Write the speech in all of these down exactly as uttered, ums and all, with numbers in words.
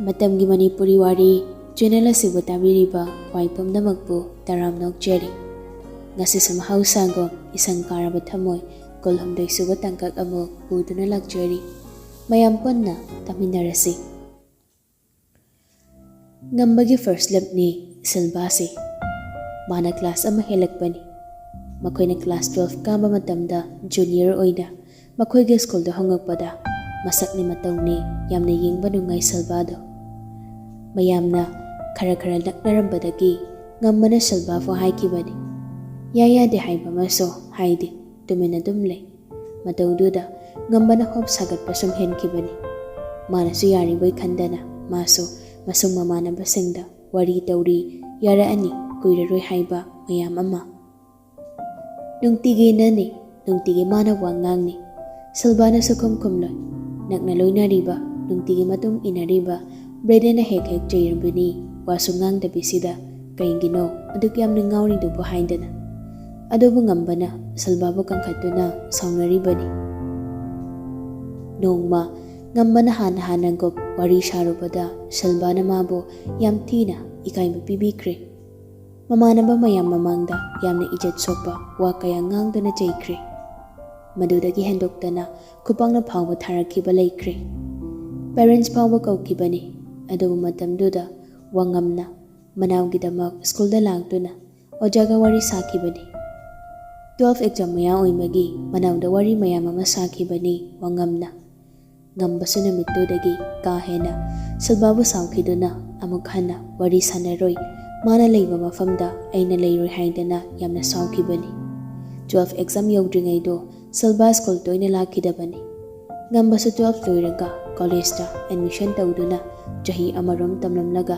ꯃꯇꯝꯒꯤ ꯃꯅꯤꯄꯨꯔꯤ ꯋꯥꯔꯤ ꯆꯦꯅꯦꯜ ꯑꯁꯤꯕꯨ ꯇꯥꯕꯤꯔꯤꯕ ꯈ꯭ꯋꯥꯏ ꯄꯨꯝꯅꯃꯛꯄꯨ ꯇꯔꯥꯝꯅ ꯑꯣꯛꯆꯔꯤ꯫ ꯉꯁꯤꯁꯨ ꯃꯍꯧꯁꯥꯒꯨꯝ ꯏꯁꯪ ꯀꯥꯔꯕ ꯊꯃꯣꯏ ꯀꯨꯟꯍꯨꯝꯗꯣꯏ ꯁꯨꯕ ꯇꯥꯡꯀꯛ ꯑꯃꯨꯛ ꯄꯨꯗꯨꯅ ꯂꯥꯛꯆꯔꯤ꯫ ꯃꯌꯥꯝ ꯄꯨꯟꯅ ꯇꯥꯃꯤꯟꯅꯔꯁꯤ꯫ ꯉꯝꯕꯒꯤ ꯐꯥꯔꯁ ꯂꯞꯅꯤ ꯁꯤꯜꯚꯥꯁꯤ꯫ ꯃꯥꯅ ꯀ꯭ꯂꯥꯁ ꯑꯃ ꯍꯦꯜꯂꯛꯄꯅꯤ꯫ ꯃꯈꯣꯏꯅ ꯀ꯭ꯂꯥꯁ ꯇꯨꯋꯦꯜꯐ ꯀꯥꯕ ꯃꯇꯝꯗ ꯖꯨꯅꯤꯌꯔ ꯑꯣꯏꯅ ꯃꯈꯣꯏꯒꯤ ꯁ꯭ꯀꯨꯜꯗ ꯍꯣꯡꯉꯛꯄꯗ ꯃꯁꯛꯅꯤ ꯃꯇꯧꯅꯤ ꯌꯥꯝꯅ ꯌꯦꯡꯕ ꯅꯨꯡꯉꯥꯏ ꯁꯤꯜꯚꯥꯗꯣ꯫ ꯃꯌꯥꯝꯅ ꯈꯔ ꯈꯔ ꯅꯛꯅꯔꯝꯕꯗꯒꯤ ꯉꯝꯕꯅ ꯁꯤꯜꯚꯥꯕꯨ ꯍꯥꯏꯈꯤꯕꯅꯤ꯫ ꯌꯥꯏ ꯌꯥꯗꯦ ꯍꯥꯏꯕ ꯑꯃꯁꯨ ꯍꯥꯏꯗꯦ, ꯇꯨꯃꯤꯟꯅ ꯑꯗꯨꯝ ꯂꯩ꯫ ꯃꯇꯧꯗꯨꯗ ꯉꯝꯕꯅ ꯍꯣꯞ ꯁꯥꯒꯠꯄ ꯁꯨꯝ ꯍꯦꯟꯈꯤꯕꯅꯤ꯫ ꯃꯥꯅꯁꯨ ꯌꯥꯔꯤꯕꯣꯏ ꯈꯟꯗꯅ ꯃꯥꯁꯨ ꯃꯁꯨꯡ ꯃꯃꯥꯟꯅꯕꯁꯤꯡꯗ ꯋꯥꯔꯤ ꯇꯧꯔꯤ, ꯌꯥꯔꯛꯑꯅꯤ, ꯀꯨꯏꯔꯔꯣꯏ ꯍꯥꯏꯕ ꯃꯌꯥꯝ ꯑꯃ꯫ ꯅꯨꯡꯇꯤꯒꯤ ꯏꯟꯅꯅꯤ, ꯅꯨꯡꯇꯤꯒꯤ ꯃꯥꯅ ꯋꯥ ꯉꯥꯡꯅꯤ꯫ ꯁꯤꯜꯚꯥꯅꯁꯨ ꯈꯨꯝ ꯈꯨꯝꯂꯣꯏ꯫ ꯅꯛꯅ ꯂꯣꯏꯅꯔꯤꯕ, ꯅꯨꯡꯇꯤꯒꯤ ꯃꯇꯨꯡ ꯏꯟꯅꯔꯤꯕ ꯕ꯭ꯔꯦꯗꯦꯟꯅ ꯍꯦꯛ ꯍꯦꯛ ꯆꯩꯔꯝꯕꯅꯤ, ꯋꯥꯁꯨ ꯉꯥꯡꯗꯕꯤꯁꯤꯗ꯫ "ꯀꯩꯒꯤꯅꯣ ꯑꯗꯨꯛ ꯌꯥꯝꯅ ꯉꯥꯎꯔꯤꯗꯨꯕꯨ?" ꯍꯥꯏꯗꯅ꯫ ꯑꯗꯨꯕꯨ ꯉꯝꯕꯅ ꯁꯤꯜꯚꯥꯕꯨ ꯀꯟꯈꯠꯇꯨꯅ ꯁꯥꯎꯅꯔꯤꯕꯅꯤ꯫ ꯅꯣꯡꯃ ꯉꯝꯕꯅ ꯍꯥꯟꯅ ꯍꯥꯟꯅꯒꯨꯝ ꯋꯥꯔꯤ ꯁꯥꯔꯨꯕꯗ ꯁꯤꯜꯚꯥꯅ ꯃꯥꯕꯨ ꯌꯥꯝ ꯊꯤꯅ ꯏꯀꯥꯏꯕ ꯄꯤꯕꯤꯈ꯭ꯔꯦ꯫ ꯃꯃꯥꯟꯅꯕ ꯃꯌꯥꯝ ꯃꯃꯥꯡꯗ ꯌꯥꯝꯅ ꯏꯖꯠ ꯁꯣꯛꯄ ꯋꯥ ꯀꯌꯥ ꯉꯥꯡꯗꯨꯅ ꯆꯩꯈ꯭ꯔꯦ꯫ ꯃꯗꯨꯗꯒꯤ ꯍꯦꯟꯗꯣꯛꯇꯅ ꯈꯨꯄꯥꯛꯅ ꯐꯥꯎꯕ ꯊꯥꯔꯛꯈꯤꯕ ꯂꯩꯈ꯭ꯔꯦ꯫ ꯄꯦꯔꯦꯟꯠꯁ ꯐꯥꯎꯕ ꯀꯧꯈꯤꯕꯅꯤ꯫ ꯑꯗꯨꯕꯨ ꯃꯇꯝꯗꯨꯗ ꯋꯥꯉꯝꯅ ꯃꯅꯥꯎꯒꯤꯗꯃꯛ ꯁ꯭ꯀꯨꯜꯗ ꯂꯥꯛꯇꯨꯅ ꯑꯣꯖꯥꯒ ꯋꯥꯔꯤ ꯁꯥꯈꯤꯕꯅꯤ꯫ ꯇꯨꯋꯦꯜꯐ ꯑꯦꯛꯖꯥꯝ ꯃꯌꯥ ꯑꯣꯏꯕꯒꯤ ꯃꯅꯥꯎꯗ ꯋꯥꯔꯤ ꯃꯌꯥꯝ ꯑꯃ ꯁꯥꯈꯤꯕꯅꯤ ꯋꯥꯉꯝꯅ꯫ ꯉꯝꯕꯁꯨ ꯅꯨꯃꯤꯠꯇꯨꯗꯒꯤ ꯀꯥ ꯍꯦꯟꯅ ꯁꯤꯜꯚꯥꯕꯨ ꯁꯥꯎꯈꯤꯗꯨꯅ ꯑꯃꯨꯛ ꯍꯟꯅ ꯋꯥꯔꯤ ꯁꯥꯟꯅꯔꯣꯏ, ꯃꯥꯅ ꯂꯩꯕ ꯃꯐꯝꯗ ꯑꯩꯅ ꯂꯩꯔꯣꯏ ꯍꯥꯏꯗꯅ ꯌꯥꯝꯅ ꯁꯥꯎꯈꯤꯕꯅꯤ꯫ ꯇꯨꯋꯦꯜꯐ ꯑꯦꯛꯖꯥꯝ ꯌꯧꯗ꯭ꯔꯤꯉꯩꯗꯣ ꯁꯤꯜꯚꯥ ꯁ꯭ꯀꯨꯜ ꯇꯣꯏꯅ ꯂꯥꯛꯈꯤꯗꯕꯅꯤ꯫ ꯉꯝꯕꯁꯨ ꯇꯨꯋꯦꯜꯐ ꯂꯣꯏꯔꯒ ꯀꯣꯂꯦꯖꯇ ꯑꯦꯗꯃꯤꯁꯟ ꯇꯧꯗꯨꯅ ꯆꯍꯤ ꯑꯃꯔꯣꯝ ꯇꯝꯂꯝꯂꯒ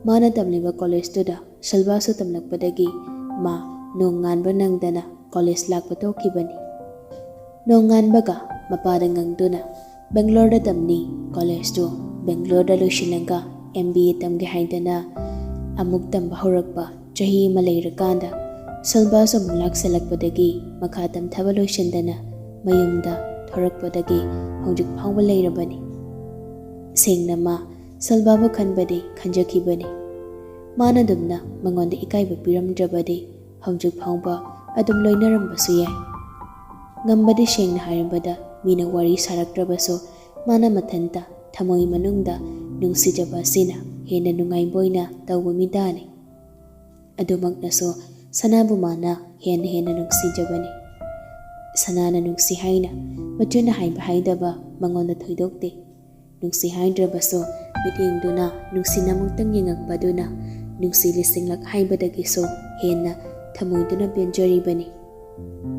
ꯃꯥꯅ ꯇꯝꯂꯤꯕ ꯀꯣꯂꯦꯖꯇꯨꯗ ꯁꯤꯜꯚꯥꯁꯨ ꯇꯝꯂꯛꯄꯗꯒꯤ ꯃꯥ ꯅꯣꯡꯉꯥꯟꯕ ꯅꯪꯗꯅ ꯀꯣꯂꯦꯖ ꯂꯥꯛꯄ ꯇꯣꯛꯈꯤꯕꯅꯤ꯫ ꯅꯣꯡꯉꯥꯟꯕꯒ ꯃꯄꯥꯗ ꯉꯥꯡꯗꯨꯅ ꯕꯦꯡꯒ꯭ꯂꯣꯔꯗ ꯇꯝꯅꯤ, ꯀꯣꯂꯦꯖꯇꯨ ꯕꯦꯡꯒ꯭ꯂꯣꯔꯗ ꯂꯣꯏꯁꯤꯜꯂꯒ ꯑꯦꯝ ꯕꯤ ꯑꯦ ꯇꯝꯒꯦ ꯍꯥꯏꯗꯅ ꯑꯃꯨꯛ ꯇꯝꯕ ꯍꯧꯔꯛꯄ꯫ ꯆꯍꯤ ꯑꯃ ꯂꯩꯔꯀꯥꯟꯗ ꯁꯤꯜꯚꯥꯁꯨ ꯑꯃꯨꯛ ꯂꯥꯛꯁꯜꯂꯛꯄꯗꯒꯤ ꯃꯈꯥ ꯇꯝꯊꯕ ꯂꯣꯏꯁꯤꯟꯗꯅ ꯃꯌꯨꯝꯗ ꯊꯣꯔꯛꯄꯗꯒꯤ ꯍꯧꯖꯤꯛ ꯐꯥꯎꯕ ꯂꯩꯔꯕꯅꯤ꯫ ꯁꯦꯡꯅ ꯃꯥ ꯁꯜꯚꯥꯕꯨ ꯈꯟꯕꯗꯤ ꯈꯟꯖꯈꯤꯕꯅꯤ꯫ ꯃꯥꯅ ꯑꯗꯨꯝꯅ ꯃꯉꯣꯟꯗ ꯏꯀꯥꯏꯕ ꯄꯤꯔꯝꯗ꯭ꯔꯕꯗꯤ ꯍꯧꯖꯤꯛ ꯐꯥꯎꯕ ꯑꯗꯨꯝ ꯂꯣꯏꯅꯔꯝꯕꯁꯨ ꯌꯥꯏ꯫ ꯉꯝꯕꯗꯤ ꯁꯦꯡꯅ ꯍꯥꯏꯔꯕꯗ ꯃꯤꯅ ꯋꯥꯔꯤ ꯁꯥꯔꯛꯇ꯭ꯔꯕꯁꯨ ꯃꯥꯅ ꯃꯊꯟꯇ ꯊꯃꯣꯏ ꯃꯅꯨꯡꯗ ꯅꯨꯡꯁꯤꯖꯕ ꯑꯁꯤꯅ ꯍꯦꯟꯅ ꯅꯨꯡꯉꯥꯏꯕ ꯑꯣꯏꯅ ꯇꯧꯕ ꯃꯤꯗꯥꯅꯤ꯫ ꯑꯗꯨꯃꯛꯅꯁꯨ ꯁꯅꯥꯕꯨ ꯃꯥꯅ ꯍꯦꯟꯅ ꯍꯦꯟꯅ ꯅꯨꯡꯁꯤꯖꯕꯅꯤ꯫ ꯁꯅꯥꯅ ꯅꯨꯡꯁꯤ ꯍꯥꯏꯅ ꯃꯆꯤꯟꯅ ꯍꯥꯏꯕ ꯍꯥꯏꯗꯕ ꯃꯉꯣꯟꯗ ꯊꯣꯏꯗꯣꯛꯇꯦ꯫ ꯅꯨꯡꯁꯤ ꯍꯥꯏꯗ꯭ꯔꯕꯁꯨ ꯃꯤꯠꯌꯦꯡꯗꯨꯅ ꯅꯨꯡꯁꯤꯅ ꯑꯃꯨꯛꯇꯪ ꯌꯦꯡꯉꯛꯄꯗꯨꯅ ꯅꯨꯡꯁꯤ ꯂꯤꯁꯤꯡꯂꯛ ꯍꯥꯏꯕꯗꯒꯤꯁꯨ ꯍꯦꯟꯅ ꯊꯃꯣꯏꯗꯨꯅ ꯄꯦꯟꯖꯔꯤꯕꯅꯤ꯫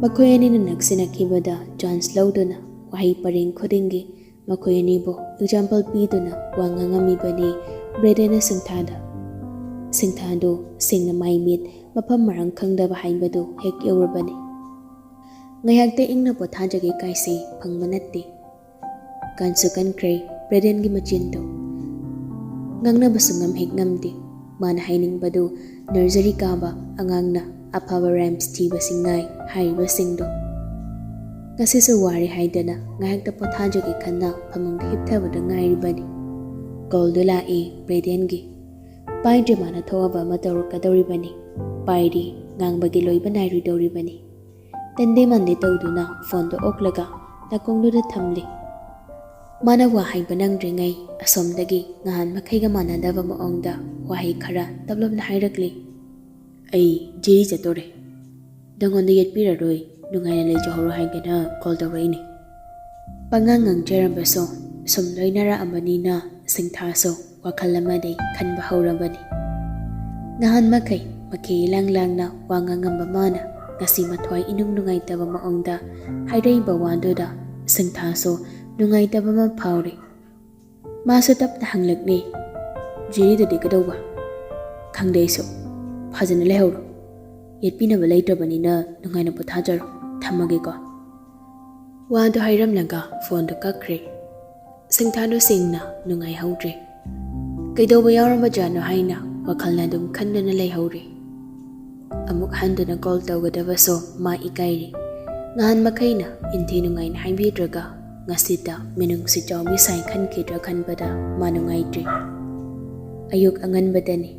ꯃꯈꯣꯏ ꯑꯅꯤꯅ ꯅꯛꯁꯤꯟꯅꯈꯤꯕꯗ ꯆꯥꯟꯁ ꯂꯧꯗꯨꯅ ꯋꯥꯍꯩ ꯄꯔꯦꯡ ꯈꯨꯗꯤꯡꯒꯤ ꯃꯈꯣꯏ ꯑꯅꯤꯕꯨ ꯑꯦꯛꯖꯥꯝꯄꯜ ꯄꯤꯗꯨꯅ ꯋꯥ ꯉꯥꯡꯉꯝꯃꯤꯕꯅꯤ ꯕ꯭ꯔꯦꯗꯦꯟꯅ ꯁꯤꯡꯊꯥꯗ꯫ ꯁꯤꯡꯊꯥꯗꯨ ꯁꯦꯡꯅ ꯃꯥꯏ ꯃꯤꯠ ꯃꯐꯝ ꯃꯔꯥꯡ ꯈꯪꯗꯕ ꯍꯥꯏꯕꯗꯨ ꯍꯦꯛ ꯌꯧꯔꯕꯅꯤ꯫ ꯉꯥꯏꯍꯥꯛꯇ ꯏꯪꯅ ꯄꯣꯊꯥꯖꯒꯦ ꯀꯥꯏꯁꯦ ꯐꯪꯕ ꯅꯠꯇꯦ꯫ ꯀꯟꯁꯨ ꯀꯟꯈ꯭ꯔꯦ ꯕ꯭ꯔꯦꯗꯦꯟꯒꯤ ꯃꯆꯤꯟꯗꯨ꯫ ꯉꯥꯡꯅꯕꯁꯨ ꯉꯝ ꯍꯦꯛ ꯉꯝꯗꯦ꯫ ꯃꯥꯅ ꯍꯥꯏꯅꯤꯡꯕꯗꯨ ꯅꯔꯖꯔꯤ ꯀꯥꯕ ꯑꯉꯥꯡꯅ ꯑꯐꯕ ꯔꯥꯏꯝꯁ ꯊꯤꯕꯁꯤ ꯉꯥꯏ ꯍꯥꯏꯔꯤꯕꯁꯤꯡꯗꯣ꯫ ꯉꯁꯤꯁꯨ ꯋꯥꯔꯦ ꯍꯥꯏꯗꯅ ꯉꯥꯏꯍꯥꯛꯇ ꯄꯣꯊꯥꯖꯒꯦ ꯈꯟꯅ ꯐꯃꯨꯡꯗ ꯍꯤꯞꯊꯕꯗ ꯉꯥꯏꯔꯤꯕꯅꯤ꯫ ꯀꯣꯜꯗꯨ ꯂꯥꯛꯏ ꯕ꯭ꯔꯦꯗꯦꯟꯒꯤ꯫ ꯄꯥꯏꯗ꯭ꯔꯤ ꯃꯥꯅ ꯊꯣꯛꯑꯕ ꯑꯃ ꯇꯧꯔꯛꯀꯗꯧꯔꯤꯕꯅꯤ꯫ ꯄꯥꯏꯔꯤ ꯉꯥꯡꯕꯒꯤ ꯂꯣꯏꯕ ꯅꯥꯏꯔꯣꯏꯗꯧꯔꯤꯕꯅꯤ꯫ ꯇꯟꯗꯦ ꯃꯟꯗꯦ ꯇꯧꯗꯨꯅ ꯐꯣꯟꯗꯨ ꯑꯣꯛꯂꯒ ꯅꯥꯀꯣꯡꯗꯨꯗ ꯊꯝꯂꯤ꯫ ꯃꯥꯅ ꯋꯥ ꯍꯥꯏꯕ ꯅꯪꯗ꯭ꯔꯤꯉꯩ ꯑꯁꯣꯝꯗꯒꯤ ꯅꯍꯥꯟ ꯃꯈꯩꯒ ꯃꯥꯟꯅꯗꯕ ꯃꯑꯣꯡꯗ ꯋꯥꯍꯩ ꯈꯔ ꯇꯞꯂꯞꯅ ꯍꯥꯏꯔꯛꯂꯤ꯫ ꯑꯩ ꯖꯤꯔꯤ ꯆꯠꯇꯣꯔꯦ꯫ ꯅꯉꯣꯟꯗ ꯌꯦꯠꯄꯤꯔꯔꯣꯏ, ꯅꯨꯡꯉꯥꯏꯅ ꯂꯩꯖꯍꯧꯔꯣ ꯍꯥꯏꯒꯦꯅ ꯀꯣꯜ ꯇꯧꯔꯛꯏꯅꯦ꯫ ꯄꯉꯥꯡ ꯉꯥꯡꯖꯔꯝꯕꯁꯨ ꯁꯨꯝ ꯂꯣꯏꯅꯔꯛꯑꯕꯅꯤꯅ ꯁꯤꯡꯊꯥꯁꯨ ꯋꯥꯈꯜ ꯑꯃꯗꯤ ꯈꯟꯕ ꯍꯧꯔꯕꯅꯤ꯫ ꯅꯍꯥꯟ ꯃꯈꯩ ꯃꯈꯩ ꯏꯂꯥꯡ ꯂꯥꯡꯅ ꯋꯥ ꯉꯥꯡꯉꯝꯕ ꯃꯥꯅ ꯉꯁꯤ ꯃꯊ꯭ꯋꯥꯏ ꯏꯅꯨꯡ ꯅꯨꯡꯉꯥꯏꯇꯕ ꯃꯑꯣꯡꯗ ꯍꯥꯏꯔꯛꯏꯕ ꯋꯥꯗꯨꯗ ꯁꯤꯡꯊꯥꯁꯨ ꯅꯨꯡꯉꯥꯏꯇꯕ ꯑꯃ ꯐꯥꯎꯔꯤ꯫ ꯃꯥꯁꯨ ꯇꯞꯅ ꯍꯪꯂꯛꯂꯦ, "ꯖꯤꯔꯤꯗꯗꯤ ꯀꯩꯗꯧꯕ?" "ꯈꯪꯗꯦ ꯑꯩꯁꯨ꯫ ꯐꯖꯅ ꯂꯩꯍꯧꯔꯣ꯫ ꯌꯦꯠꯄꯤꯅꯕ ꯂꯩꯇ꯭ꯔꯕꯅꯤꯅ ꯅꯨꯡꯉꯥꯏꯅ ꯄꯣꯊꯥꯖꯔꯣ꯫ ꯊꯝꯃꯒꯦꯀꯣ꯫" ꯋꯥꯗꯨ ꯍꯥꯏꯔꯝꯂꯒ ꯐꯣꯟꯗꯨ ꯀꯛꯈ꯭ꯔꯦ꯫ ꯁꯤꯡꯊꯥꯗꯨ ꯁꯦꯡꯅ ꯅꯨꯡꯉꯥꯏꯍꯧꯗ꯭ꯔꯦ꯫ ꯀꯩꯗꯧꯕ ꯌꯥꯎꯔꯝꯕꯖꯥꯠꯅꯣ ꯍꯥꯏꯅ ꯋꯥꯈꯜꯅ ꯑꯗꯨꯝ ꯈꯟꯗꯨꯅ ꯂꯩꯍꯧꯔꯦ꯫ ꯑꯃꯨꯛ ꯍꯟꯗꯨꯅ ꯀꯣꯜ ꯇꯧꯒꯗꯕꯁꯨ ꯃꯥ ꯏꯀꯥꯏꯔꯤ꯫ ꯅꯍꯥꯟ ꯃꯈꯩꯅ ꯏꯟꯊꯤ ꯅꯨꯡꯉꯥꯏꯅ ꯍꯥꯏꯕꯤꯗ꯭ꯔꯒ ꯉꯁꯤꯇ ꯃꯤꯅꯨꯡꯁꯤ ꯆꯥꯎꯕꯤ ꯁꯥꯏ ꯈꯟꯈꯤꯗ꯭ꯔꯥ ꯈꯟꯕꯗ ꯃꯥ ꯅꯨꯡꯉꯥꯏꯇ꯭ꯔꯤ꯫ ꯑꯌꯨꯛ ꯑꯉꯟꯕꯗꯅꯤ꯫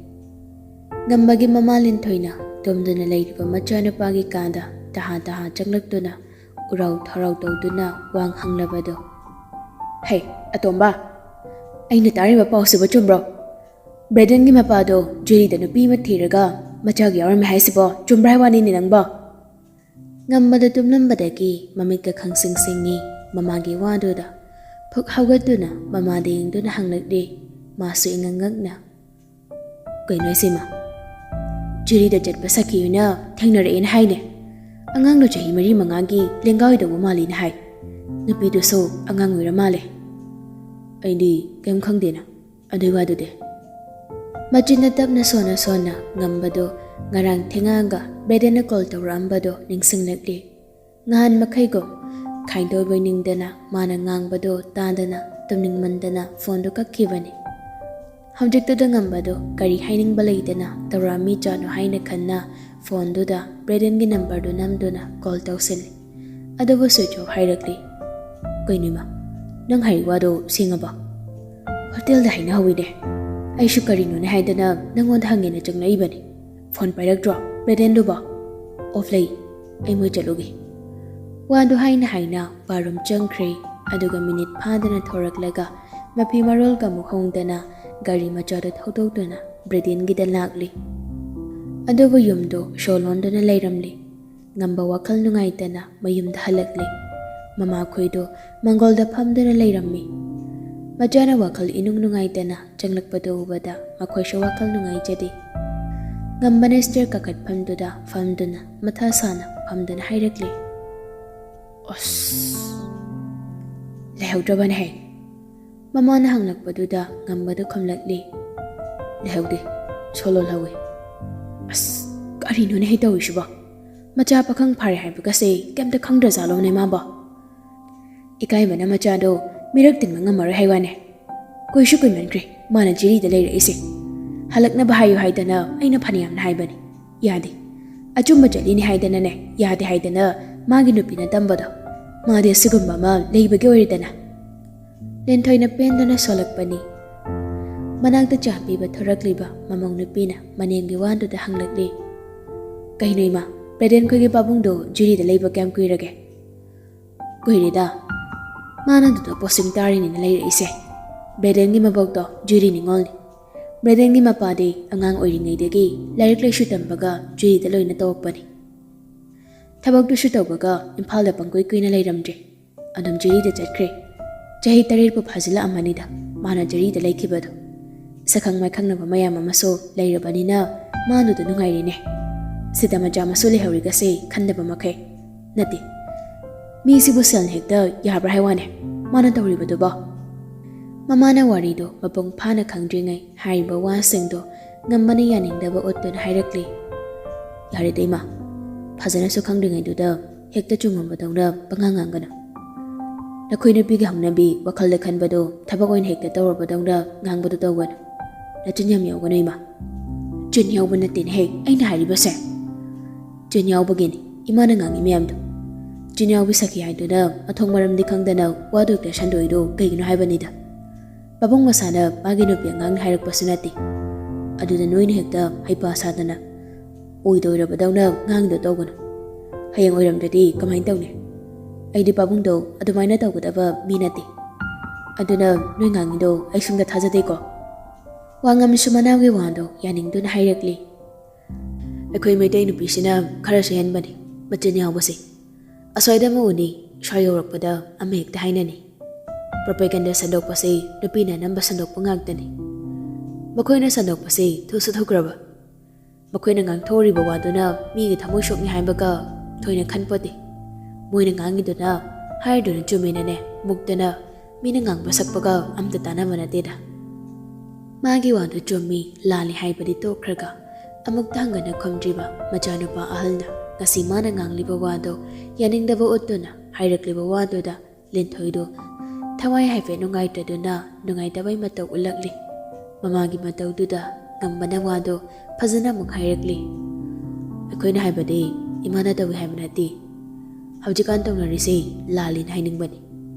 ꯉꯝꯕꯒꯤ ꯃꯃꯥ ꯂꯤꯟꯊꯣꯏꯅ ꯇꯨꯝꯗꯨꯅ ꯂꯩꯔꯤꯕ ꯃꯆꯥꯅꯨꯄꯥꯒꯤ ꯀꯥꯗ ꯇꯍꯥ ꯇꯍꯥ ꯆꯪꯂꯛꯇꯨꯅ ꯎꯔꯥꯎ ꯊꯔꯥꯎ ꯇꯧꯗꯨꯅ ꯋꯥ ꯍꯪꯂꯕꯗꯣ, "ꯍꯩ, ꯑꯇꯣꯝꯕ, ꯑꯩꯅ ꯇꯥꯔꯤꯕ ꯄꯥꯎꯁꯤꯕꯨ ꯆꯨꯝꯕ꯭ꯔꯣ? ꯕ꯭ꯔꯦꯗꯟꯒꯤ ꯃꯄꯥꯗꯣ ꯖꯨꯔꯤꯗ ꯅꯨꯄꯤ ꯑꯃ ꯊꯤꯔꯒ ꯃꯆꯥꯒ ꯌꯥꯎꯔꯝꯃꯦ ꯍꯥꯏꯁꯤꯕꯣ ꯆꯨꯝꯕ꯭ꯔꯥ ꯍꯥꯏ ꯋꯥꯅꯤꯅꯦ ꯅꯪꯕꯣ?" ꯉꯝꯕꯗ ꯇꯨꯝꯂꯝꯕꯗꯒꯤ ꯃꯃꯤꯠꯀ ꯈꯪꯁꯤꯡ ꯁꯤꯡꯉꯤ꯫ ꯃꯃꯥꯒꯤ ꯋꯥꯗꯨꯗ ꯐꯨꯛ ꯍꯧꯒꯠꯇꯨꯅ ꯃꯃꯥꯗ ꯌꯦꯡꯗꯨꯅ ꯍꯪꯂꯛꯂꯤ꯫ ꯃꯥꯁꯨ ꯏꯉꯛ ꯉꯛꯅ, "ꯀꯩꯅꯣ ꯍꯥꯏꯁꯤꯃ? ꯖꯨꯔꯤꯗ ꯆꯠꯄ ꯁꯈꯤ ꯑꯣꯏꯅ ꯊꯦꯡꯅꯔꯛꯑꯦꯅ ꯍꯥꯏꯅꯦ꯫ ꯑꯉꯥꯡꯗꯣ ꯆꯍꯤ ꯃꯔꯤ ꯃꯉꯥꯒꯤ ꯂꯦꯡꯒꯥ ꯑꯣꯏꯗꯧꯕ ꯃꯥꯜꯂꯤꯅ ꯍꯥꯏ꯫ ꯅꯨꯄꯤꯗꯨꯁꯨ ꯑꯉꯥꯡ ꯑꯣꯏꯔ ꯃꯥꯜꯂꯦ꯫ ꯑꯩꯗꯤ ꯀꯩꯝ ꯈꯪꯗꯦꯅ ꯑꯗꯨꯏ ꯋꯥꯗꯨꯗꯤ꯫ ꯃꯆꯤꯟꯅ ꯇꯞꯅ ꯁꯣꯟꯅ ꯁꯣꯟꯅ ꯉꯝꯕꯗꯣ ꯉꯔꯥꯡ ꯊꯦꯡꯉꯛꯑꯒ ꯕ꯭ꯔꯦꯗꯟꯅ ꯀꯣꯜ ꯇꯧꯔꯛꯑꯝꯕꯗꯣ ꯅꯤꯡꯁꯤꯡꯂꯛꯂꯤ꯫ ꯉꯍꯥꯟ ꯃꯈꯩꯒꯨꯝ ꯈꯥꯏꯗꯣꯏꯕꯣꯏ ꯅꯤꯡꯗꯅ ꯃꯥꯅ ꯉꯥꯡꯕꯗꯣ ꯇꯥꯗꯅ ꯇꯨꯝꯅꯤꯡꯃꯟꯗꯅ ꯐꯣꯟꯗꯣ ꯀꯛꯈꯤꯕꯅꯤ꯫ ꯍꯧꯖꯤꯛꯇꯨꯗ ꯉꯝꯕꯗꯣ ꯀꯔꯤ ꯍꯥꯏꯅꯤꯡꯕ ꯂꯩꯗꯅ ꯇꯧꯔꯛꯑꯝꯃꯤ ꯖꯥꯠꯅꯣ ꯍꯥꯏꯅ ꯈꯟꯅ ꯐꯣꯟꯗꯨꯗ ꯕ꯭ꯔꯦꯗꯟꯒꯤ ꯅꯝꯕꯔꯗꯨ ꯅꯝꯗꯨꯅ ꯀꯣꯜ ꯇꯧꯁꯤꯜꯂꯤ꯫ ꯑꯗꯨꯕꯨ ꯁ꯭ꯋꯤꯆ ꯑꯣꯐ ꯍꯥꯏꯔꯛꯂꯤ꯫ "ꯀꯩꯅꯣ ꯏꯃꯥ, ꯅꯪ ꯍꯥꯏꯔꯤ ꯋꯥꯗꯣ ꯁꯦꯡꯉꯕꯣ?" "ꯍꯣꯇꯦꯜꯗ ꯍꯥꯏꯅꯍꯧꯋꯤꯅꯦ꯫ ꯑꯩꯁꯨ ꯀꯔꯤꯅꯣꯅꯦ ꯍꯥꯏꯗꯅ ꯅꯪꯉꯣꯟꯗ ꯍꯪꯒꯦꯅ ꯆꯪꯂꯛꯏꯕꯅꯤ꯫ ꯐꯣꯟ ꯄꯥꯏꯔꯛꯇ꯭ꯔꯣ ꯕ꯭ꯔꯦꯗꯟꯗꯨꯕꯣ?" "ꯑꯣꯐ ꯂꯩ, ꯑꯩ ꯃꯣꯏ ꯆꯠꯂꯨꯒꯦ"꯫ ꯋꯥꯗꯨ ꯍꯥꯏꯅ ꯍꯥꯏꯅ ꯕꯥꯔꯨꯝ ꯆꯪꯈ꯭ꯔꯦ꯫ ꯑꯗꯨꯒ ꯃꯤꯅꯤꯠ ꯐꯥꯗꯅ ꯊꯣꯔꯛꯂꯒ ꯃꯐꯤ ꯃꯔꯣꯜꯒ ꯑꯃꯨꯛ ꯍꯣꯡꯗꯅ ꯒꯥꯔꯤ ꯃꯆꯥꯗꯨ ꯊꯧꯗꯣꯛꯇꯨꯅ ꯕ꯭ꯔꯦꯗꯟꯒꯤꯗ ꯂꯥꯛꯂꯤ꯫ ꯑꯗꯨꯕꯨ ꯌꯨꯝꯗꯨ ꯁꯣ ꯂꯣꯟꯗꯨꯅ ꯂꯩꯔꯝꯂꯤ꯫ ꯉꯝꯕ ꯋꯥꯈꯜ ꯅꯨꯡꯉꯥꯏꯇꯅ ꯃꯌꯨꯝꯗ ꯍꯜꯂꯛꯂꯤ꯫ ꯃꯃꯥꯈꯣꯏꯗꯨ ꯃꯪꯒꯣꯜꯗ ꯐꯝꯗꯨꯅ ꯂꯩꯔꯝꯃꯤ꯫ ꯃꯆꯥꯅ ꯋꯥꯈꯜ ꯏꯅꯨꯡ ꯅꯨꯡꯉꯥꯏꯇꯅ ꯆꯪꯂꯛꯄꯗꯨ ꯎꯕꯗ ꯃꯈꯣꯏꯁꯨ ꯋꯥꯈꯜ ꯅꯨꯡꯉꯥꯏꯖꯗꯦ꯫ ꯉꯝꯕꯅ ꯁ꯭ꯇꯦꯌꯔ ꯀꯥꯈꯠꯐꯝꯗꯨꯗ ꯐꯝꯗꯨꯅ ꯃꯊꯥ ꯁꯥꯅ ꯐꯝꯗꯨꯅ ꯍꯥꯏꯔꯛꯂꯤ, "ꯑꯁ, ꯂꯩꯍꯧꯗ꯭ꯔꯕꯅꯦ ꯍꯦ?" ꯃꯃꯥꯅ ꯍꯪꯂꯛꯄꯗꯨꯗ ꯉꯝꯕꯗꯨ ꯈꯨꯝꯂꯛꯂꯤ, "ꯂꯩꯍꯧꯗꯦ, ꯁꯣ ꯂꯣꯜꯍꯧꯋꯤ"꯫ "ꯑꯁ, ꯀꯔꯤꯅꯣꯅꯦ ꯍꯦ ꯇꯧꯔꯤꯁꯤꯕꯣ? ꯃꯆꯥ ꯄꯥꯈꯪ ꯐꯥꯔꯦ ꯍꯥꯏꯕꯒꯁꯦ ꯀꯩꯝꯇ ꯈꯪꯗ꯭ꯔꯖꯥꯠꯂꯣꯅꯦ ꯃꯥꯕꯣ?" ꯏꯀꯥꯏꯕꯅ ꯃꯆꯥꯗꯣ ꯃꯤꯔꯛ ꯇꯤꯟꯕ ꯉꯝꯃꯔꯣꯏ ꯍꯥꯏ ꯋꯥꯅꯦ꯫ ꯀꯨꯏꯁꯨ ꯀꯨꯏꯃꯟꯈ꯭ꯔꯦ ꯃꯥꯅ ꯖꯤꯔꯤꯗ ꯂꯩꯔꯛꯏꯁꯦ꯫ ꯍꯜꯂꯛꯅꯕ ꯍꯥꯏꯌꯨ ꯍꯥꯏꯗꯅ ꯑꯩꯅ ꯐꯅꯌꯥꯝꯅ ꯍꯥꯏꯕꯅꯤ, ꯌꯥꯗꯦ꯫ ꯑꯆꯨꯝꯕ ꯆꯠꯂꯤꯅꯤ ꯍꯥꯏꯗꯅꯅꯦ, ꯌꯥꯗꯦ ꯍꯥꯏꯗꯅ ꯃꯥꯒꯤ ꯅꯨꯄꯤꯅ ꯇꯝꯕꯗꯣ꯫ ꯃꯥꯗꯤ ꯑꯁꯤꯒꯨꯝꯕ ꯑꯃ ꯂꯩꯕꯒꯤ ꯑꯣꯏꯔꯦꯗꯅ꯫ ꯂꯤꯟꯊꯣꯏꯅ ꯄꯦꯟꯗꯅ ꯁꯣꯜꯂꯛꯄꯅꯤ꯫ ꯃꯅꯥꯛꯇ ꯆꯥ ꯄꯤꯕ ꯊꯣꯔꯛꯂꯤꯕ ꯃꯃꯧ ꯅꯨꯄꯤꯅ ꯃꯅꯦꯝꯒꯤ ꯋꯥꯗꯨꯗ ꯍꯪꯂꯛꯂꯤ, "ꯀꯩꯅꯣ ꯏꯃꯥ, ꯕ꯭ꯔꯦꯗꯦꯟ ꯈꯣꯏꯒꯤ ꯄꯥꯕꯨꯡꯗꯣ ꯖꯨꯔꯤꯗ ꯂꯩꯕ ꯀꯌꯥꯝ ꯀꯨꯏꯔꯒꯦ?" "ꯀꯨꯏꯔꯦꯗ꯫ ꯃꯥꯅ ꯑꯗꯨꯗ ꯄꯣꯁꯇꯤꯡ ꯇꯥꯔꯤꯅꯤꯅ ꯂꯩꯔꯛꯏꯁꯦ꯫ ꯕ꯭ꯔꯦꯗꯦꯟꯒꯤ ꯃꯕꯣꯛꯇꯣ ꯖꯨꯔꯤ ꯅꯤꯉꯣꯜꯅꯤ꯫ ꯕ꯭ꯔꯦꯗꯦꯟꯒꯤ ꯃꯄꯥꯗꯤ ꯑꯉꯥꯡ ꯑꯣꯏꯔꯤꯉꯩꯗꯒꯤ ꯂꯥꯏꯔꯤꯛ ꯂꯥꯏꯁꯨ ꯇꯝꯕꯒ ꯖꯨꯔꯤꯗ ꯂꯣꯏꯅ ꯇꯧꯔꯛꯄꯅꯤ꯫ ꯊꯕꯛꯇꯨꯁꯨ ꯇꯧꯕꯒ ꯏꯝꯐꯥꯜꯗ ꯄꯪꯀꯨꯏ ꯀꯨꯏꯅ ꯂꯩꯔꯝꯗ꯭ꯔꯦ꯫ ꯑꯗꯨꯝ ꯖꯨꯔꯤꯗ ꯆꯠꯈ꯭ꯔꯦ꯫ ꯆꯍꯤ ꯇꯔꯦꯠꯄꯨ ꯐꯥꯖꯤꯜꯂꯛꯑꯝꯃꯅꯤꯗ ꯃꯥꯅ ꯖꯨꯔꯤꯗ ꯂꯩꯈꯤꯕꯗꯣ꯫ ꯁꯛꯈꯪ ꯃꯥꯏꯈꯪꯅꯕ ꯃꯌꯥꯝ ꯑꯃꯁꯨ ꯂꯩꯔꯕꯅꯤꯅ ꯃꯥꯗꯨꯗ ꯅꯨꯡꯉꯥꯏꯔꯦꯅꯦ꯫ ꯁꯤꯗ ꯃꯆꯥ ꯃꯁꯨ ꯂꯩꯍꯧꯔꯤꯒꯁꯦ ꯈꯟꯗꯕ ꯃꯈꯩ꯫ ꯅꯠꯇꯦ, ꯃꯤꯁꯤꯕꯨ ꯁꯦꯜꯅ ꯍꯦꯛꯇ ꯌꯥꯕ꯭ꯔꯥ ꯍꯥꯏ ꯋꯥꯅꯦ ꯃꯥꯅ ꯇꯧꯔꯤꯕꯗꯨꯕꯣ?" ꯃꯃꯥꯅ ꯋꯥꯔꯤꯗꯣ ꯃꯄꯨꯡ ꯐꯥꯅ ꯈꯪꯗ꯭ꯔꯤꯉꯩ ꯍꯥꯏꯔꯤꯕ ꯋꯥꯁꯤꯡꯗꯣ ꯉꯝꯕꯅ ꯌꯥꯅꯤꯡꯗꯕ ꯎꯠꯇꯨꯅ ꯍꯥꯏꯔꯛꯂꯤ, "ꯌꯥꯔꯦꯗ ꯏꯃꯥ, ꯐꯖꯅꯁꯨ ꯈꯪꯗ꯭ꯔꯤꯉꯩꯗꯨꯗ ꯍꯦꯛꯇ ꯆꯨꯝꯃꯝꯕꯗꯧꯅ ꯄꯉꯥꯡ ꯉꯥꯡꯒꯅꯨ꯫ ꯅꯈꯣꯏ ꯅꯨꯄꯤꯒꯤ ꯍꯧꯅꯕꯤ ꯋꯥꯈꯜꯗ ꯈꯟꯕꯗꯣ ꯊꯕꯛ ꯑꯣꯏꯅ ꯍꯦꯛꯇ ꯇꯧꯔꯕꯗꯧꯅ ꯉꯥꯡꯕꯗꯣ ꯇꯧꯒꯅꯨ꯫ ꯅꯆꯤꯟ ꯌꯥꯝ ꯌꯥꯎꯒꯅꯨ ꯏꯃꯥ꯫" "ꯆꯤꯟ ꯌꯥꯎꯕ ꯅꯠꯇꯦꯅꯦꯍꯦ ꯑꯩꯅ ꯍꯥꯏꯔꯤꯕꯁꯦ꯫ ꯆꯤꯟ ꯌꯥꯎꯕꯒꯤꯅꯤ ꯏꯃꯥꯅ ꯉꯥꯡꯉꯤ ꯃꯌꯥꯝꯗꯣ꯫ ꯆꯤꯟ ꯌꯥꯎꯕꯤ ꯁꯈꯤ ꯍꯥꯏꯗꯨꯅ ꯃꯊꯣꯡ ꯃꯔꯝꯗꯤ ꯈꯪꯗꯅ ꯋꯥꯗꯨ ꯍꯦꯛꯇ ꯁꯟꯗꯣꯛꯏꯗꯣ ꯀꯩꯒꯤꯅꯣ ꯍꯥꯏꯕꯅꯤꯗ꯫ ꯄꯥꯕꯨꯡ ꯃꯁꯥꯅ ꯃꯥꯒꯤ ꯅꯨꯄꯤ ꯑꯉꯥꯡꯅꯤ ꯍꯥꯏꯔꯛꯄꯁꯨ ꯅꯠꯇꯦ꯫ ꯑꯗꯨꯗ ꯅꯣꯏꯅ ꯍꯦꯛꯇ ꯍꯩꯄꯥ ꯁꯥꯗꯅ ꯑꯣꯏꯗ ꯑꯣꯏꯔꯕꯗꯧꯅ ꯉꯥꯡꯉꯤꯗꯣ ꯇꯧꯒꯅꯨ꯫ ꯍꯌꯦꯡ ꯑꯣꯏꯔꯝꯗ꯭ꯔꯗꯤ ꯀꯃꯥꯏꯅ ꯇꯧꯅꯤ? ꯑꯩꯗꯤ ꯄꯥꯕꯨꯡꯗꯣ ꯑꯗꯨꯃꯥꯏꯅ ꯇꯧꯒꯗꯕ ꯃꯤ ꯅꯠꯇꯦ꯫ ꯑꯗꯨꯅ ꯅꯣꯏ ꯉꯥꯡꯉꯤꯗꯣ ꯑꯩ ꯁꯨꯝꯗ ꯊꯥꯖꯗꯦꯀꯣ꯫" ꯋꯥꯉꯝꯁꯨ ꯃꯅꯥꯎꯒꯤ ꯋꯥꯗꯣ ꯌꯥꯅꯤꯡꯗꯨꯅ ꯍꯥꯏꯔꯛꯂꯤ, "ꯑꯩꯈꯣꯏ ꯃꯩꯇꯩ ꯅꯨꯄꯤꯁꯤꯅ ꯈꯔꯁꯨ ꯍꯦꯟꯕꯅꯤ ꯃꯆꯤꯟ ꯌꯥꯎꯕꯁꯦ꯫ ꯑꯁ꯭ꯋꯥꯏꯗ ꯑꯃ ꯎꯅꯤ, ꯁ꯭ꯋꯥꯏ ꯌꯧꯔꯛꯄꯗ ꯑꯃ ꯍꯦꯛꯇ ꯍꯥꯏꯅꯅꯤ꯫ ꯄ꯭ꯔꯣꯄꯦꯒꯦꯟꯗꯥ ꯁꯟꯗꯣꯛꯄꯁꯦ ꯅꯨꯄꯤꯅ ꯑꯅꯝꯕ ꯁꯟꯗꯣꯛꯄ ꯉꯥꯛꯇꯅꯤ꯫ ꯃꯈꯣꯏꯅ ꯁꯟꯗꯣꯛꯄꯁꯦ ꯊꯨꯁꯨ ꯊꯨꯈ꯭ꯔꯕ꯫ ꯃꯈꯣꯏꯅ ꯉꯥꯡꯊꯣꯛꯎꯔꯤꯕ ꯋꯥꯗꯨꯅ ꯃꯤꯒꯤ ꯊꯃꯣꯏ ꯁꯣꯛꯅꯤ ꯍꯥꯏꯕꯒ ꯊꯣꯏꯅ ꯈꯟꯄꯣꯠꯇꯦ꯫ ꯃꯣꯏꯅ ꯉꯥꯡꯉꯤꯗꯨꯅ ꯍꯥꯏꯔꯤꯗꯨꯅ ꯆꯨꯝꯃꯦꯅꯅꯦ ꯃꯨꯛꯇꯅ ꯃꯤꯅ ꯉꯥꯡꯕ ꯁꯛꯄꯒ ꯑꯝꯇ ꯇꯥꯟꯅꯕ ꯅꯠꯇꯦꯗ꯫" ꯃꯥꯒꯤ ꯋꯥꯗꯨ ꯆꯨꯝꯃꯤ ꯂꯥꯜꯂꯤ ꯍꯥꯏꯕꯗꯤ ꯇꯣꯛꯈ꯭ꯔꯒ ꯑꯃꯨꯛꯇ ꯍꯪꯒꯅ ꯈꯨꯝꯗ꯭ꯔꯤꯕ ꯃꯆꯥꯅꯨꯄꯥ ꯑꯍꯜꯅ ꯉꯁꯤ ꯃꯥꯅ ꯉꯥꯡꯂꯤꯕ ꯋꯥꯗꯣ ꯌꯥꯅꯤꯡꯗꯕ ꯎꯠꯇꯨꯅ ꯍꯥꯏꯔꯛꯂꯤꯕ ꯋꯥꯗꯨꯗ ꯂꯤꯟꯊꯣꯏꯗꯨ ꯊꯋꯥꯏ ꯍꯥꯏꯐꯦꯠ ꯅꯨꯡꯉꯥꯏꯇꯗꯨꯅ ꯅꯨꯡꯉꯥꯏꯇꯕꯩ ꯃꯇꯧ ꯎꯠꯂꯛꯂꯤ꯫ ꯃꯃꯥꯒꯤ ꯃꯇꯧꯗꯨꯗ ꯉꯝꯕꯅ ꯋꯥꯗꯣ ꯐꯖꯅ ꯑꯃꯨꯛ ꯍꯥꯏꯔꯛꯂꯤ꯫ "ꯑꯩꯈꯣꯏꯅ ꯍꯥꯏꯕꯗꯤ ꯏꯃꯥꯅ ꯇꯧꯏ ꯍꯥꯏꯕ ꯅꯠꯇꯦ꯫ ꯍꯧꯖꯤꯛꯀꯥꯟ ꯇꯧꯅꯔꯤꯁꯦ ꯂꯥꯜꯂꯤꯅ ꯍꯥꯏꯅꯤꯡꯕꯅꯤ꯫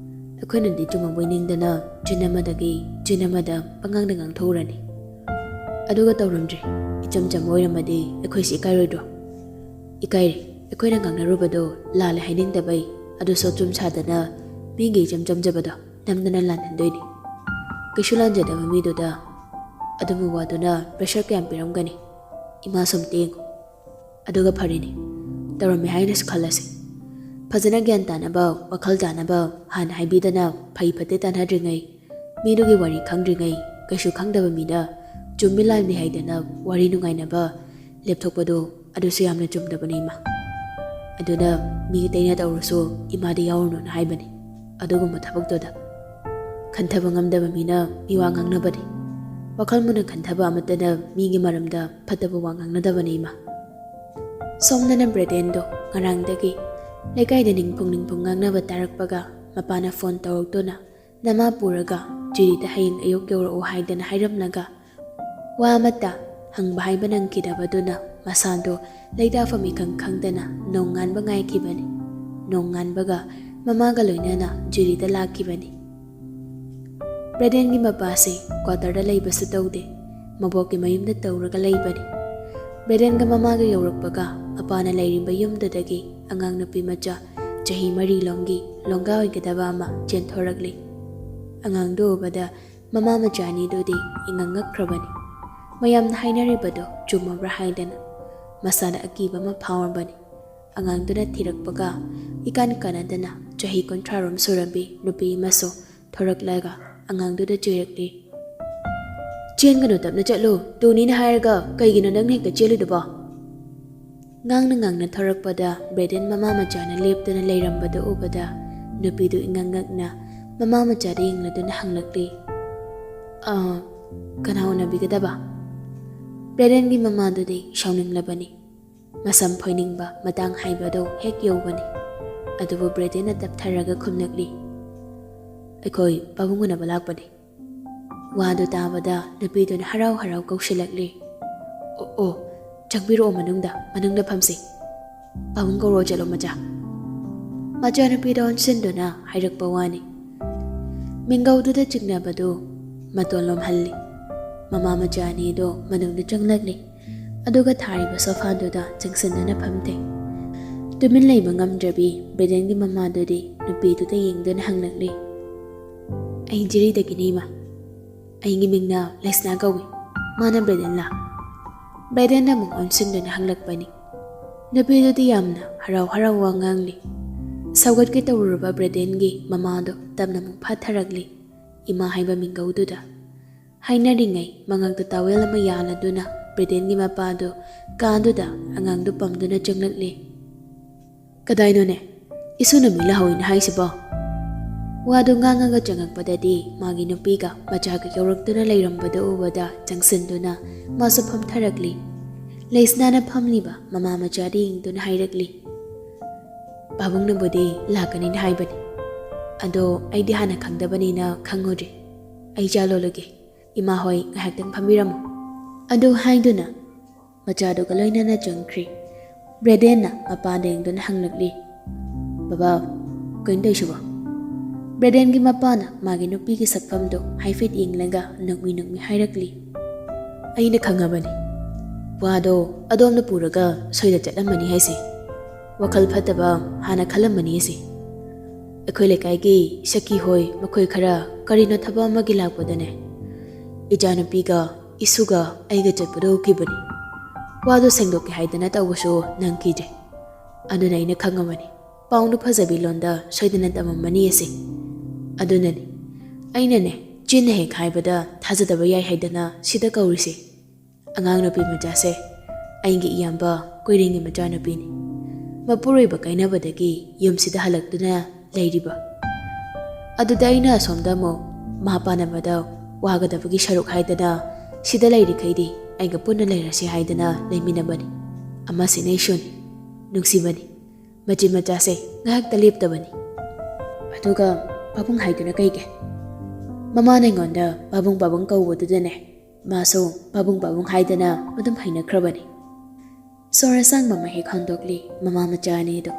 ꯑꯩꯈꯣꯏꯅꯗꯤ ꯆꯨꯝꯃꯕꯣꯏ ꯅꯤꯡꯗꯅ ꯆꯤꯟ ꯑꯃꯗꯒꯤ ꯆꯤꯟ ꯑꯃꯗ ꯄꯉꯥꯡꯗ ꯉꯥꯡꯊꯣꯛꯎꯔꯅꯤ꯫ ꯑꯗꯨꯒ ꯇꯧꯔꯝꯗ꯭ꯔꯦ, ꯏꯆꯝ ꯆꯝꯕ ꯑꯣꯏꯔꯝꯃꯗꯤ ꯑꯩꯈꯣꯏꯁꯦ ꯏꯀꯥꯏꯔꯣꯏꯗ꯭ꯔꯣ? ꯏꯀꯥꯏꯔꯦ꯫ ꯑꯩꯈꯣꯏꯅ ꯉꯥꯡꯅꯔꯨꯕꯗꯣ ꯂꯥꯜꯂꯦ ꯍꯥꯏꯅꯤꯡꯗꯕꯩ, ꯑꯗꯨꯁꯨ ꯑꯆꯨꯝ ꯁꯥꯗꯅ ꯃꯤꯒꯤ ꯏꯆꯝ ꯆꯝꯖꯕꯗꯣ ꯅꯝꯗꯅ ꯂꯥꯟꯍꯟꯗꯣꯏꯅꯤ꯫ ꯀꯩꯁꯨ ꯂꯥꯟꯖꯗꯕ ꯃꯤꯗꯨꯗ ꯑꯗꯨꯝꯕ ꯋꯥꯗꯨꯅ ꯄ꯭ꯔꯦꯁꯔ ꯀꯌꯥꯝ ꯄꯤꯔꯝꯒꯅꯤ? ꯏꯃꯥ ꯁꯨꯝ ꯇꯦꯡꯉꯨ꯫ ꯑꯗꯨꯒ ꯐꯔꯦꯅꯦ, ꯇꯧꯔꯝꯃꯦ ꯍꯥꯏꯅꯁꯨ ꯈꯜꯂꯁꯤ꯫ ꯐꯖꯅ ꯒ꯭ꯌꯥꯟ ꯇꯥꯅꯕ, ꯋꯥꯈꯜ ꯇꯥꯅꯕ ꯍꯥꯟꯅ ꯍꯥꯏꯕꯤꯗꯅ, ꯐꯩ ꯐꯠꯇꯦ ꯇꯥꯟꯅꯗ꯭ꯔꯤꯉꯩ, ꯃꯤꯗꯨꯒꯤ ꯋꯥꯔꯤ ꯈꯪꯗ꯭ꯔꯤꯉꯩ, ꯀꯩꯁꯨ ꯈꯪꯗꯕ ꯃꯤꯗ ꯆꯨꯝꯃꯤ ꯂꯥꯟꯃꯤ ꯍꯥꯏꯗꯅ ꯋꯥꯔꯤ ꯅꯨꯡꯉꯥꯏꯅꯕ ꯂꯦꯞꯊꯣꯛꯄꯗꯣ, ꯑꯗꯨꯁꯨ ꯌꯥꯝꯅ ꯆꯨꯝꯗꯕꯅꯤ, ꯏꯃꯥ꯫ ꯑꯗꯨꯅ ꯃꯤ ꯑꯇꯩꯅ ꯇꯧꯔꯁꯨ ꯏꯃꯥꯗꯤ ꯌꯥꯎꯔꯨꯅꯨꯅ ꯍꯥꯏꯕꯅꯤ ꯑꯗꯨꯒꯨꯝꯕ ꯊꯕꯛꯇꯨꯗ꯫ ꯈꯟꯊꯕ ꯉꯝꯗꯕ ꯃꯤꯅ ꯃꯤꯋꯥ ꯉꯥꯡꯅꯕꯅꯤ꯫ ꯋꯥꯈꯜ ꯃꯨꯟꯅ ꯈꯟꯊꯕ ꯑꯃꯠꯇꯅ ꯃꯤꯒꯤ ꯃꯔꯝꯗ ꯐꯠꯇꯕ ꯋꯥ ꯉꯥꯡꯅꯗꯕꯅꯤ, ꯏꯃꯥ꯫ ꯁꯣꯝꯗꯅ ꯕ꯭ꯔꯦꯗꯦꯟꯗꯣ ꯉꯔꯥꯡꯗꯒꯤ ꯂꯩꯀꯥꯏꯗ ꯅꯤꯡꯐꯨꯡ ꯅꯤꯡꯐꯨꯡ ꯉꯥꯡꯅꯕ ꯇꯥꯔꯛꯄꯒ, ꯃꯄꯥꯅ ꯐꯣꯟ ꯇꯧꯔꯛꯇꯨꯅ ꯅꯃꯥ ꯄꯨꯔꯒ ꯖꯤꯔꯤꯗ ꯍꯌꯦꯡ ꯑꯌꯨꯛ ꯌꯧꯔꯛꯑꯣ ꯍꯥꯏꯗꯅ ꯍꯥꯏꯔꯝꯂꯒ, ꯋꯥ ꯑꯃꯠꯇ ꯍꯪꯕ ꯍꯥꯏꯕ ꯅꯪꯈꯤꯗꯕꯗꯨꯅ ꯃꯁꯥꯗꯣ ꯂꯩꯇꯥꯐꯝ ꯏꯈꯪ ꯈꯪꯗꯅ ꯅꯣꯡꯉꯥꯟꯕ ꯉꯥꯏꯈꯤꯕꯅꯤ꯫ ꯅꯣꯡꯉꯥꯟꯕꯒ ꯃꯃꯥꯒ ꯂꯣꯏꯅꯅ ꯖꯤꯔꯤꯗ ꯂꯥꯛꯈꯤꯕꯅꯤ꯫ ꯕ꯭ꯔꯦꯗꯦꯟꯒꯤ ꯃꯄꯥꯁꯤ ꯀ꯭ꯋꯥꯇꯔꯗ ꯂꯩꯕꯁꯨ ꯇꯧꯗꯦ, ꯃꯕꯣꯛꯀꯤ ꯃꯌꯨꯝꯗ ꯇꯧꯔꯒ ꯂꯩꯕꯅꯤ꯫ ꯕ꯭ꯔꯦꯗꯦꯟꯒ ꯃꯃꯥꯒ ꯌꯧꯔꯛꯄꯒ, ꯃꯄꯥꯅ ꯂꯩꯔꯤꯕ ꯌꯨꯝꯗꯨꯗꯒꯤ ꯑꯉꯥꯡ ꯅꯨꯄꯤ ꯃꯆꯥ ꯆꯍꯤ ꯃꯔꯤ ꯂꯣꯝꯒꯤ ꯂꯣꯡꯒꯥ ꯑꯣꯏꯒꯗꯕ ꯑꯃ ꯆꯦꯟꯊꯣꯔꯛꯂꯤ꯫ ꯑꯉꯥꯡꯗꯨ ꯎꯕꯗ ꯃꯃꯥ ꯃꯆꯥ ꯑꯅꯤꯗꯨꯗꯤ ꯏꯉꯛ ꯉꯛꯈ꯭ꯔꯕꯅꯤ꯫ ꯃꯌꯥꯝꯅ ꯍꯥꯏꯅꯔꯤꯕꯗꯨ ꯆꯨꯝꯃꯕ꯭ꯔꯥ ꯍꯥꯏꯗꯅ ꯃꯁꯥꯗ ꯑꯀꯤꯕ ꯑꯃ ꯐꯥꯎꯔꯕꯅꯤ꯫ ꯑꯉꯥꯡꯗꯨꯅ ꯊꯤꯔꯛꯄꯒ, ꯏꯀꯥꯟ ꯀꯥꯟꯅꯗꯅ ꯆꯍꯤ ꯀꯨꯟꯊ꯭ꯔꯥ ꯔꯣꯝ ꯁꯨꯔꯕꯤ ꯅꯨꯄꯤ ꯑꯃꯁꯨ ꯊꯣꯔꯛꯂꯒ ꯑꯉꯥꯡꯗꯨꯗ ꯆꯩꯔꯛꯂꯤ꯫ "ꯆꯦꯟꯒꯅꯨ, ꯇꯞꯅ ꯆꯠꯂꯨ꯫ ꯇꯨꯅꯤꯅ ꯍꯥꯏꯔꯒ ꯀꯩꯒꯤꯅꯣ ꯅꯪꯅ ꯍꯦꯛꯇ ꯆꯦꯜꯂꯤꯗꯨꯕꯣ?" ꯉꯥꯡꯅ ꯉꯥꯡꯅ ꯊꯣꯔꯛꯄꯗ ꯕ꯭ꯔꯦꯗꯦꯟ ꯃꯃꯥ ꯃꯆꯥꯅ ꯂꯦꯞꯇꯨꯅ ꯂꯩꯔꯝꯕꯗꯨ ꯎꯕꯗ, ꯅꯨꯄꯤꯗꯨ ꯏꯉꯛ ꯉꯛꯅ ꯃꯃꯥ ꯃꯆꯥꯗ ꯌꯦꯡꯂꯗꯨꯅ ꯍꯪꯂꯛꯂꯤ, "ꯑ, ꯀꯅꯥ ꯎꯅꯕꯤꯒꯗꯕ?" ꯕ꯭ꯔꯦꯗꯦꯟꯒꯤ ꯃꯃꯥꯗꯨꯗꯤ ꯁꯥꯎꯅꯤꯡꯂꯕꯅꯤ꯫ ꯃꯁꯝ ꯐꯣꯏꯅꯤꯡꯕ ꯃꯇꯥꯡ ꯍꯥꯏꯕꯗꯨ ꯍꯦꯛ ꯌꯧꯕꯅꯤ꯫ ꯑꯗꯨꯕꯨ ꯕ꯭ꯔꯦꯗꯦꯟꯅ ꯇꯞꯊꯔꯒ ꯈꯨꯝꯂꯛꯂꯤ, "ꯑꯩꯈꯣꯏ ꯄꯥꯕꯨꯡ ꯎꯅꯕ ꯂꯥꯛꯄꯅꯤ꯫" ꯋꯥꯗꯨ ꯇꯥꯕꯗ ꯅꯨꯄꯤꯗꯨꯅ ꯍꯔꯥꯎ ꯍꯔꯥꯎ ꯀꯧꯁꯤꯜꯂꯛꯂꯤ, "ꯑꯣ, ꯑꯣ, ꯆꯪꯕꯤꯔꯛꯑꯣ ꯃꯅꯨꯡꯗ, ꯃꯅꯨꯡꯗ ꯐꯝꯁꯤ꯫ ꯄꯥꯕꯨꯡ ꯀꯧꯔꯛꯑꯣ ꯆꯠꯂꯣ, ꯃꯆꯥ꯫" ꯃꯆꯥꯅꯨꯄꯤꯗ ꯑꯣꯟꯁꯤꯟꯗꯨꯅ ꯍꯥꯏꯔꯛꯄ ꯋꯥꯅꯤ꯫ ꯃꯤꯡꯒꯧꯗꯨꯗ ꯆꯤꯡꯅꯕꯗꯨ ꯃꯇꯣꯟ ꯂꯣꯝꯍꯜꯂꯤ꯫ ꯃꯃꯥ ꯃꯆꯥ ꯑꯅꯤꯗꯣ ꯃꯅꯨꯡꯗ ꯆꯪꯂꯛꯂꯤ꯫ ꯑꯗꯨꯒ ꯊꯥꯔꯤꯕ ꯁꯣꯐꯥꯗꯨꯗ ꯆꯪꯁꯤꯟꯗꯨꯅ ꯐꯝꯊꯩ꯫ ꯇꯨꯃꯤꯟ ꯂꯩꯕ ꯉꯝꯗ꯭ꯔꯕꯤ ꯕ꯭ꯔꯦꯗꯦꯟꯒꯤ ꯃꯃꯥꯗꯨꯗꯤ ꯅꯨꯄꯤꯗꯨꯗ ꯌꯦꯡꯗꯨꯅ ꯍꯪꯂꯛꯂꯤ, "ꯑꯩ ꯖꯤꯔꯤꯗꯒꯤꯅꯤ, ꯏꯃꯥ꯫ ꯑꯩꯒꯤ ꯃꯤꯡꯅ ꯂꯩꯁꯅꯥ ꯀꯧꯏ꯫ ꯃꯥꯅ ꯕ꯭ꯔꯦꯗꯦꯟꯂꯥ?" ꯕ꯭ꯔꯦꯗꯦꯟꯅ ꯑꯃꯨꯛ ꯑꯣꯟꯁꯤꯟꯗꯨꯅ ꯍꯪꯂꯛꯄꯅꯤ꯫ ꯅꯨꯄꯤꯗꯨꯗꯤ ꯌꯥꯝꯅ ꯍꯔꯥꯎ ꯍꯔꯥꯎ ꯋꯥ ꯉꯥꯡꯂꯤ꯫ ꯁꯧꯒꯠꯀꯦ ꯇꯧꯔꯨꯔꯕ ꯕ꯭ꯔꯦꯗꯦꯟꯒꯤ ꯃꯃꯥꯗꯣ ꯇꯞꯅ ꯑꯃꯨꯛ ꯐꯥꯊꯔꯛꯂꯤ꯫ ꯏꯃꯥ ꯍꯥꯏꯕ ꯃꯤꯡꯒꯧꯗꯨꯗ ꯍꯥꯏꯅꯔꯤꯉꯩ ꯃꯉꯛꯇ ꯇꯥꯋꯦꯜ ꯑꯃ ꯌꯥꯜꯂꯗꯨꯅ ꯕ꯭ꯔꯦꯗꯦꯟꯒꯤ ꯃꯄꯥꯗꯨ ꯀꯥꯗꯨꯗ ꯑꯉꯥꯡꯗꯨ ꯄꯝꯗꯨꯅ ꯆꯪꯂꯛꯂꯤ꯫ "ꯀꯗꯥꯏꯅꯣꯅꯦ? ꯏꯁꯨ ꯅꯨꯃꯤ ꯂꯥꯛꯍꯧꯏꯅ ꯍꯥꯏꯁꯤꯕꯣ?" ꯋꯥꯗꯨ ꯉꯥꯡꯉꯒ ꯆꯪꯉꯛꯄꯗꯗꯤ ꯃꯥꯒꯤ ꯅꯨꯄꯤꯒ ꯃꯆꯥꯒ ꯌꯧꯔꯛꯇꯨꯅ ꯂꯩꯔꯝꯕꯗꯨ ꯎꯕꯗ ꯆꯪꯁꯤꯟꯗꯨꯅ ꯃꯥꯁꯨ ꯐꯝꯊꯔꯛꯂꯤ꯫ ꯂꯩꯁꯅꯥꯅ ꯐꯝꯂꯤꯕ ꯃꯃꯥ ꯃꯆꯥꯗ ꯌꯦꯡꯗꯨꯅ ꯍꯥꯏꯔꯛꯂꯤ, "ꯄꯥꯕꯨꯡꯅꯕꯨꯗꯤ ꯂꯥꯛꯀꯅꯤꯅ ꯍꯥꯏꯕꯅꯤ, ꯑꯗꯣ ꯑꯩꯗꯤ ꯍꯥꯟꯅ ꯈꯪꯗꯕꯅꯤꯅ ꯈꯪꯉꯨꯗ꯭ꯔꯦ꯫ ꯑꯩ ꯆꯥ ꯂꯣꯜꯂꯨꯒꯦ, ꯏꯃꯥ ꯍꯣꯏ ꯉꯥꯏꯍꯥꯛꯇꯪ ꯐꯝꯕꯤꯔꯝꯃꯨ"꯫ ꯑꯗꯨ ꯍꯥꯏꯗꯨꯅ ꯃꯆꯥꯗꯨꯒ ꯂꯣꯏꯅꯅ ꯆꯪꯈ꯭ꯔꯤ꯫ ꯕ꯭ꯔꯦꯗꯦꯟꯅ ꯃꯄꯥꯗ ꯌꯦꯡꯗꯨꯅ ꯍꯪꯂꯛꯂꯤ, "ꯕꯕꯥ, ꯀꯩꯅꯣ ꯇꯧꯔꯤꯁꯤꯕꯣ?" ꯕ꯭ꯔꯦꯗꯦꯟꯒꯤ ꯃꯄꯥꯅ ꯃꯥꯒꯤ ꯅꯨꯄꯤꯒꯤ ꯁꯛꯐꯝꯗꯨ ꯍꯥꯏꯐꯦꯠ ꯌꯦꯡꯂꯒ ꯅꯣꯛꯃꯤ ꯅꯣꯛꯃꯤ ꯍꯥꯏꯔꯛꯂꯤ, "ꯑꯩꯅ ꯈꯪꯉꯕꯅꯤ꯫ ꯋꯥꯗꯣ ꯑꯗꯣꯝꯅ ꯄꯨꯔꯒ ꯁꯣꯏꯗ ꯆꯠꯂꯝꯃꯅꯤ ꯍꯥꯏꯁꯦ꯫ ꯋꯥꯈꯜ ꯐꯠꯇꯕ ꯍꯥꯟꯅ ꯈꯜꯂꯝꯃꯅꯤ ꯍꯥꯏꯁꯦ꯫ ꯑꯩꯈꯣꯏ ꯂꯩꯀꯥꯏꯒꯤ ꯁꯈꯤ ꯍꯣꯏ ꯃꯈꯣꯏ ꯈꯔ ꯀꯔꯤꯅꯣ ꯊꯕꯛ ꯑꯃꯒꯤ ꯂꯥꯛꯄꯗꯅꯦ, ꯏꯆꯥꯅꯨꯄꯤꯒ ꯏꯁꯨꯒ ꯑꯩꯒ ꯆꯠꯄꯗꯣ ꯎꯈꯤꯕꯅꯤ꯫ ꯋꯥꯗꯣ ꯁꯦꯡꯗꯣꯛꯀꯦ ꯍꯥꯏꯗꯅ ꯇꯧꯕꯁꯨ ꯅꯪꯈꯤꯗ꯭ꯔꯦ꯫ ꯑꯗꯨꯅ ꯑꯩꯅ ꯈꯪꯉꯕꯅꯤ, ꯄꯥꯎꯅ ꯐꯖꯕꯤ ꯂꯣꯟꯗ ꯁꯣꯏꯗꯅ ꯇꯝꯃꯝꯃꯅꯤ ꯑꯁꯤ꯫ ꯑꯗꯨꯅꯅꯤ ꯑꯩꯅꯅꯦ ꯆꯤꯟꯅ ꯍꯦꯛ ꯍꯥꯏꯕꯗ ꯊꯥꯖꯗꯕ ꯌꯥꯏ ꯍꯥꯏꯗꯅ ꯁꯤꯗ ꯀꯧꯔꯤꯁꯦ꯫ ꯑꯉꯥꯡ ꯅꯨꯄꯤ ꯃꯆꯥꯁꯦ ꯑꯩꯒꯤ ꯏꯌꯥꯝꯕ ꯀꯣꯏꯔꯦꯡꯒꯤ ꯃꯆꯥꯅꯨꯄꯤꯅꯤ꯫ ꯃꯄꯨꯔꯣꯏꯕ ꯀꯥꯏꯅꯕꯗꯒꯤ ꯌꯨꯝꯁꯤꯗ ꯍꯜꯂꯛꯇꯨꯅ ꯂꯩꯔꯤꯕ꯫ ꯑꯗꯨꯗ ꯑꯩꯅ ꯑꯁꯣꯝꯗ ꯑꯃꯨꯛ ꯃꯥ ꯄꯥꯟꯅꯕꯗ ꯋꯥꯒꯗꯕꯒꯤ ꯁꯔꯨꯛ ꯍꯥꯏꯗꯅ ꯁꯤꯗ ꯂꯩꯔꯤꯈꯩꯗꯤ ꯑꯩꯒ ꯄꯨꯟꯅ ꯂꯩꯔꯁꯤ ꯍꯥꯏꯗꯅ ꯂꯩꯃꯤꯟꯅꯕꯅꯤ꯫ ꯑꯃꯁꯤꯅ ꯏꯁꯨꯅꯤ, ꯅꯨꯡꯁꯤꯕꯅꯤ꯫ ꯃꯆꯤꯟ ꯃꯆꯥꯁꯦ ꯉꯥꯏꯍꯥꯛꯇ ꯂꯦꯞꯇꯕꯅꯤ꯫ ꯑꯗꯨꯒ ꯄꯥꯕꯨꯡ ꯍꯥꯏꯗꯨꯅ ꯀꯩꯒꯤ? ꯃꯃꯥꯅ ꯑꯩꯉꯣꯟꯗ ꯄꯥꯕꯨꯡ ꯄꯥꯕꯨꯡ ꯀꯧꯕꯗꯨꯗꯅꯦ, ꯃꯥꯁꯨ ꯄꯥꯕꯨꯡ ꯄꯥꯕꯨꯡ ꯍꯥꯏꯗꯅ ꯑꯗꯨꯝ ꯍꯩꯅꯈ꯭ꯔꯕꯅꯤ꯫ ꯁꯣꯔ ꯑꯁꯥꯡꯕ ꯑꯃ ꯍꯦꯛ ꯍꯣꯟꯗꯣꯛꯂꯤ ꯃꯃꯥ ꯃꯆꯥ ꯑꯅꯤꯗꯣ꯫